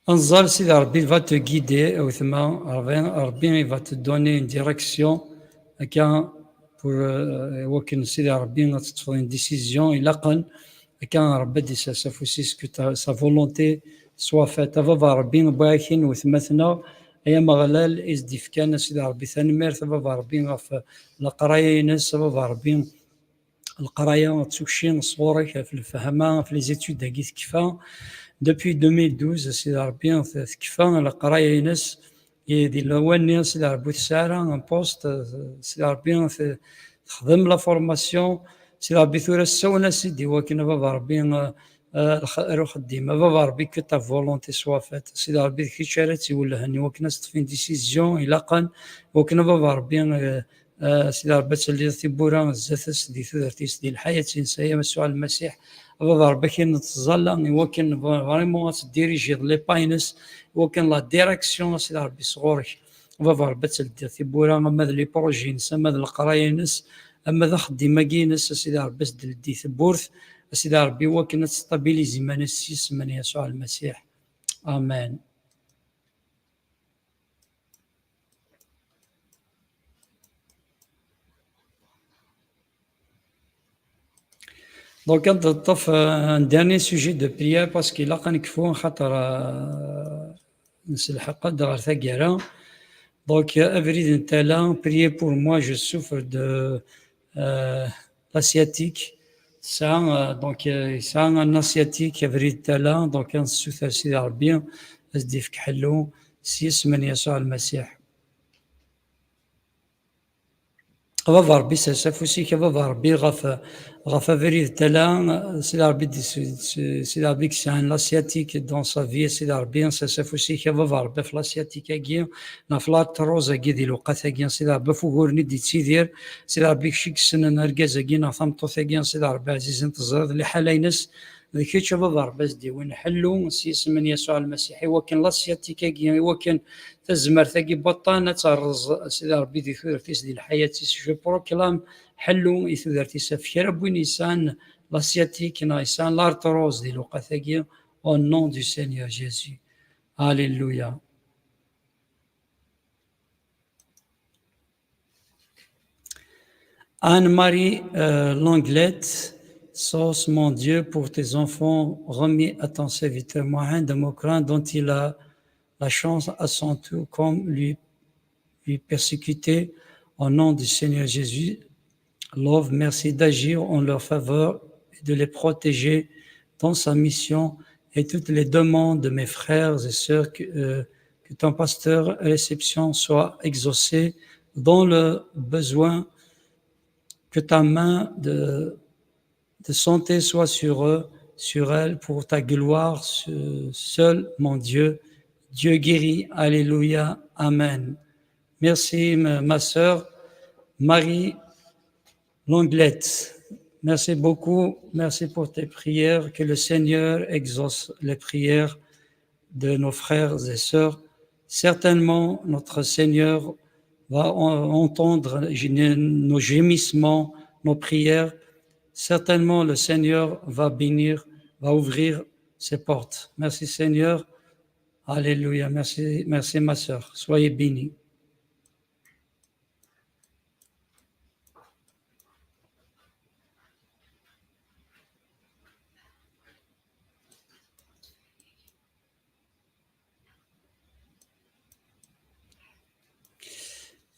Anẓar, Sidi Rebbi va te guider, a wetma, Rebbi, Rebbi, il va te donner une direction, akka, pour, euh, wakken Sidi Rebbi ad teṭṭfeḍ une décision ilaqen, akka Rebbi ad d-isers afus-is, que ta, sa volonté soit faite. A baba Rebbi, wwiɣ-ak-in wetma-tneɣ, Ay Ameɣlal i s-d-ifkan, a Sidi Ṛebbi, tanemmirt, a Baba Ṛebbi, ɣef leqraya-ines, a Baba Ṛebbi, leqraya d tukci sɣur-k ɣef lefhama, ɣef les études-agi tekfa. Depuis deux mille douze, a Sidi Ṛebbi, t-, tekfa leqraya-ines. I di lawan-nni, a Sidi Ṛebbi, ur tesɛi ara un poste, a Sidi Ṛebbi, t-, texdem la formation. A Sidi Ṛebbi, tura ssawlen-as-id i wakken, a Baba Ṛebbi, eh, eh, lx-, ar uxeddim. A Baba Ṛebbi, que ta volonté soit faite. A Sidi Ṛebbi, d kečč ara tt-iwellhen i wakken ad s-ṭṭfen décision ilaqen, i wakken, a Baba Ṛebbi, eh, eh, a Sidi Ṛebbi, ad telliḍ tiwwura zdat-s di tudert-is, di lḥayat-ines, ay Yasuɛ Lmasiḥ. A Baba Ṛebbi, akken nettẓalla, i wakken v-, vraiment ad teddirijiḍ les pas-ines, i wakken la direction, a Sidi Ṛebbi, sɣur-k. A Baba Ṛebbi, ad teldiḍ tiwwura, ama d les projets-ines, ama d leqraya-ines, ama d axeddim-agi-ines, a Sidi Ṛebbi, ad s-d-teldi tewwurt, a Sidi Ṛebbi, i wakken ad testabilis iman-is s yisem n Yasuɛ Lmasiḥ. Amen. Donc, ad neṭṭef, euh, un dernier sujet de prière parce qu'il ilaq ad nekfu, xaṭer, euh, nselḥeq-d ɣer taggara. Donc, euh, abrid n tala, priez pour moi, je souffre de, euh, l'asiatique. Tesɛa, euh, donc, euh, yesɛa un asiatique, abrid n tala, donc, ad nessuter Sidi Ṛebbi, ad s-d-ifk ḥellu, s yisem n Yasuɛ Lmasiḥ. A Baba Ṛebbi, sers afus-ik, a Baba Ṛebbi, ɣef, ɣef abrid n tala, Sidi Ṛebbi, d-, Sidi Ṛebbi yesɛan l'asiatique dans sa vie, Sidi Ṛebbi, sers afus-ik, a Baba Ṛebbi, ɣef l'asiatique-agi, neɣ ɣef l'arthrose-agi di lewqat-agi, Sidi Ṛebbi, ɣef wuguren i d-yettidir, Sidi Ṛebbi, kečč i yessnen argaz-agi neɣ tameṭṭut-agi, Sidi Ṛebbi ɛzizen, teẓriḍ liḥala-ines, d kečč, a Baba Ṛebbi, ad s-d-iwin ḥellu s yisem n Yasuɛ Lmasiḥ, i wakken l'asiatique-agi, i wakken tazmert-agi n waṭṭan ad terreẓ, a Sidi Ṛebbi, di tudert-is, di lḥayat-is. Je proclame ḥellu i tudert-is ɣef kra n win yesɛan l'asiatique neɣ yesɛan l'arthrose di lewqat-agi, au nom du Seigneur Jésus. Alléluia. Anne-Marie, euh, Langlette, sauce, mon Dieu, pour tes enfants remis à ton serviteur Mohamed Mokran, dont il a la chance à son tour, comme lui, lui persécuter. Au nom du Seigneur Jésus, Love, merci d'agir en leur faveur et de les protéger dans sa mission et toutes les demandes de mes frères et sœurs que, euh, que ton pasteur réception soit exaucée dans le besoin, que ta main de, de santé soit sur eux, sur elle, pour ta gloire, ce-, seul mon Dieu. Dieu guérit. Alléluia. Amen. Merci, ma, ma sœur Marie Langlette. Merci beaucoup. Merci pour tes prières. Que le Seigneur exauce les prières de nos frères et sœurs. Certainement, notre Seigneur va en-, entendre gé-, nos gémissements, nos prières. Certainement, le Seigneur va bénir, va ouvrir ses portes. Merci, Seigneur. Alléluia. Merci, merci, ma sœur. Soyez bénie.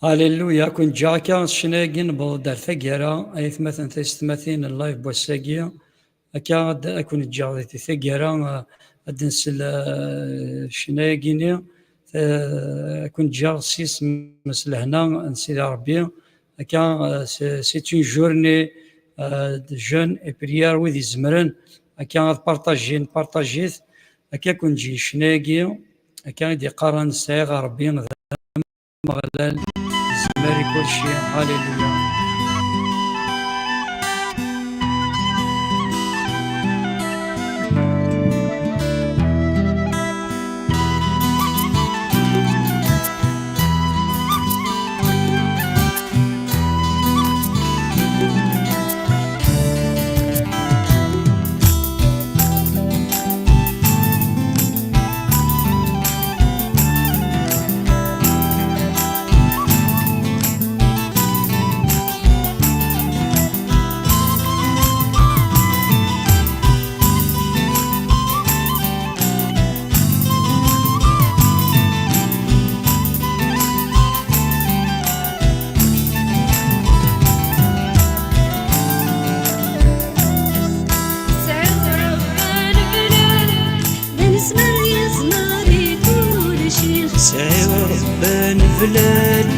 Alléluia. Ad ken-ǧǧeɣ akka s ccna-agi, newweḍ-d ar taggara, ay atmaten tiyessetmatin n live n wass-agi. Akka ad, ad ken-ǧǧeɣ di taggara, eh, ad nsel, eh, ccna-agi-ni, eh, ad ken-ǧǧeɣ s yisem s lehna n Sidi Ṛebbi. Akka, eh, c'est, c'est une journée, eh, de jeûne et prière, wid izemren, akka ad partajin, partajit, akka ad ken-ǧǧin ccna-agi, akka i d-iqqaren sɛiɣ Ṛebbi d Ameɣlal, yezmer i kulci. Haleluya. Blal.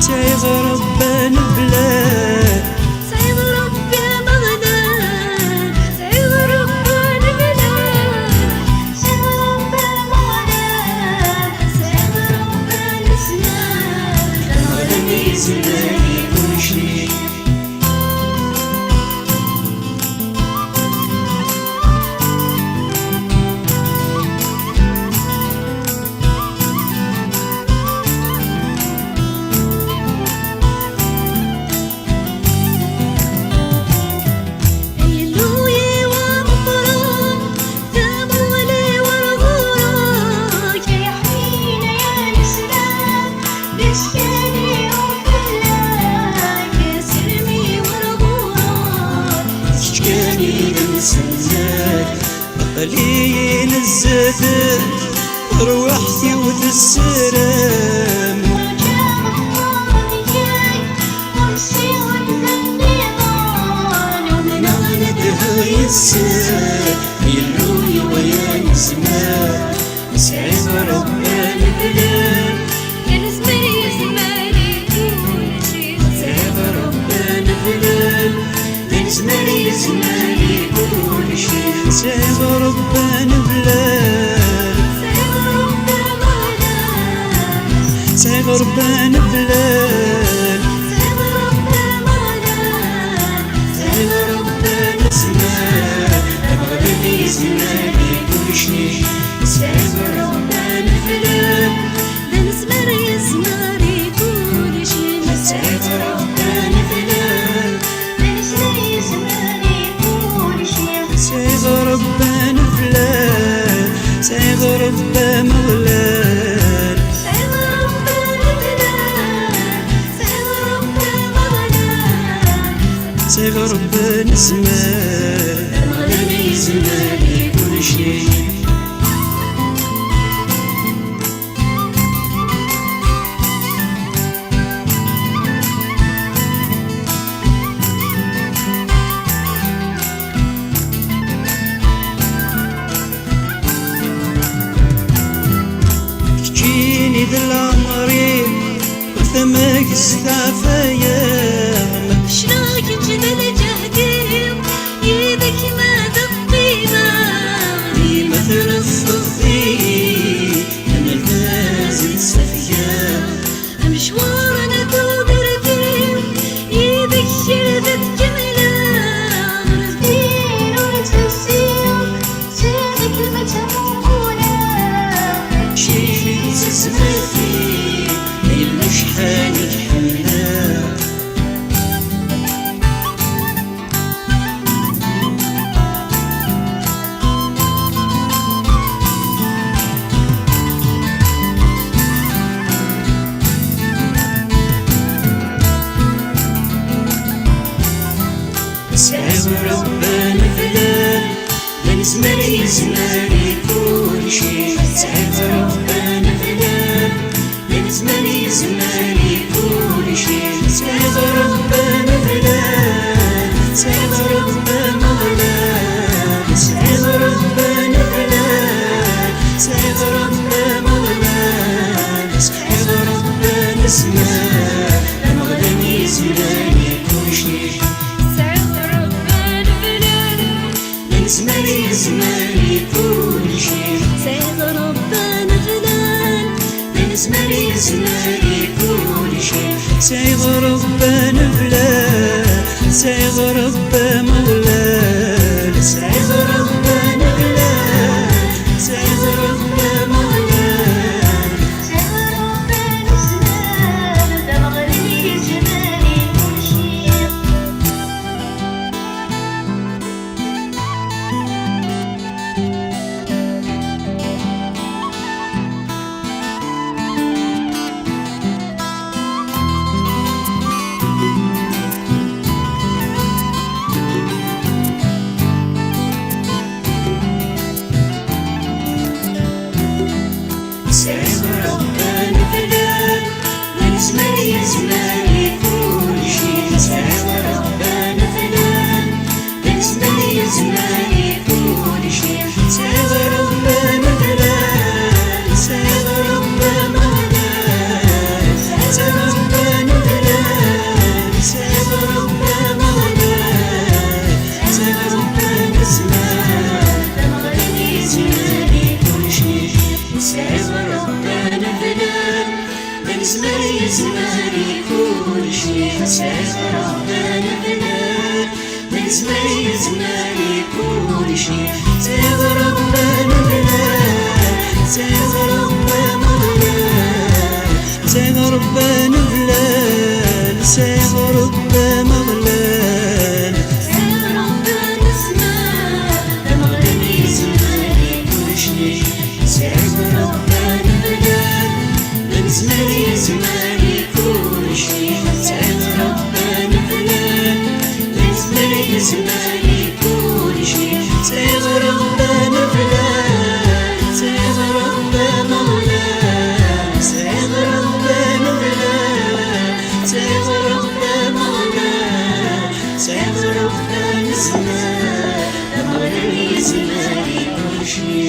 Tesɛiḍ Ṛebbi aneblal. Tesɛiḍ Ṛebbi ameɣlal. Tesɛiḍ Ṛebbi aneblal. Tesɛiḍ Ṛebbi ameɣlal. Tesɛiḍ Ṛebbi aneblal. Ameɣlal yezmer i kulci. Illu-iw ameqqran, tamuli wer ɣur-k, ay ḥnin ay aneslal, d askan-iw fell-ak, asirem-iw wer ɣur-k, d kečč kan i d amsellal. Aql-iyi nezzeh-d, tarwiḥt-iw tessirem. Umneɣ nedheɣ yes-k, Illu-iw ay aneslal, tesɛiḍ Ṛebbi aneblal. Anezmar yezmer i kulci. Tesɛiḍ Ṛebbi aneblal. Anezmar yezmer i kulci. Tesɛiḍ Ṛebbi aneblal. Tesɛiḍ Ṛebbi aneblal. Tesɛiḍ Ṛebbi aneslal. Ameɣlal yezmer i kulci. Tesɛiḍ Ṛebbi aneblal. D anezmar yezmer i kulci. Tesɛiḍ Ṛebbi aneblal. Tesɛiḍ Ṛebbi aneblal, tesɛiḍ Ṛebbi ameɣlal. Tesɛiḍ Ṛebbi aneblal, tesɛiḍ Ṛebbi ameɣlal. Tesɛiḍ Ṛebbi aneslal, ameɣlal yezmer i kulci. Keččini d leɛmer-iw, ur tamagest ɛfayeɣ. Ccna kečč d lǧehd-iw, yid-k ma d qqimeɣ. Dima treffeḍ-iyi, am lgaz i ttafgeɣ. Amecwar n tudert-iw, yid-k kra d tkemleɣ. Ur ttbin ur ttbessiɣ, sɛiɣ gma-k amuqul. Mačči d tazmert-iw, yella acḥal i k-ḥemmleɣ. Tesɛiḍ Ṛebbi aneblal, d anezmar yezmer i kulci. Tesɛiḍ Ṛebbi aneblal, d anezmar yezmer i kulci. Tesɛiḍ Ṛebbi aneblal, tesɛiḍ Ṛebbi ameɣlal, tesɛiḍ Ṛebbi aneblal, tesɛiḍ Ṛebbi ameɣlal, tesɛiḍ Ṛebbi aneslal, ameɣlal yezmer i kulci. Tesɛiḍ Ṛebbi aneblal, d anezmar yezmer i kulci. Tesɛiḍ Ṛebbi aneblal, d anezmar yezmer i kulci. Tesɛiḍ Ṛebbi aneblal, tesɛiḍ Ṛebbi ameɣlal, tesɛiḍ Ṛebbi aneblal, tesɛiḍ Ṛebbi ameɣlal. Tesɛiḍ Ṛebbi aneslal, d ameɣlal yezmer i kulci. Yezmer i kulci, sɛiɣ Ṛebbi Ameɣlal, sɛiɣ Ṛebbi Ameɣlal, sɛiɣ Ṛebbi Ameɣlal, sɛiɣ Ṛebbi Ameɣlal. Sɛiɣ Ṛebbi Ameɣlal, Ameɣlal yezmer i kulci, sɛiɣ Ṛebbi Ameɣlal, yezmer, yezmer i kulci, sɛiɣ Ṛebbi Ameɣlal. Yezmer, yezmer i kulci, sɛiɣ Ṛebbi Ameɣlal, sɛiɣ Ṛebbi Ameɣlal, sɛiɣ Ṛebbi Ameɣlal, sɛiɣ Ṛebbi Ameɣlal, sɛiɣ Ṛebbi Ameɣlal, Ameɣlal yezmer i kulci.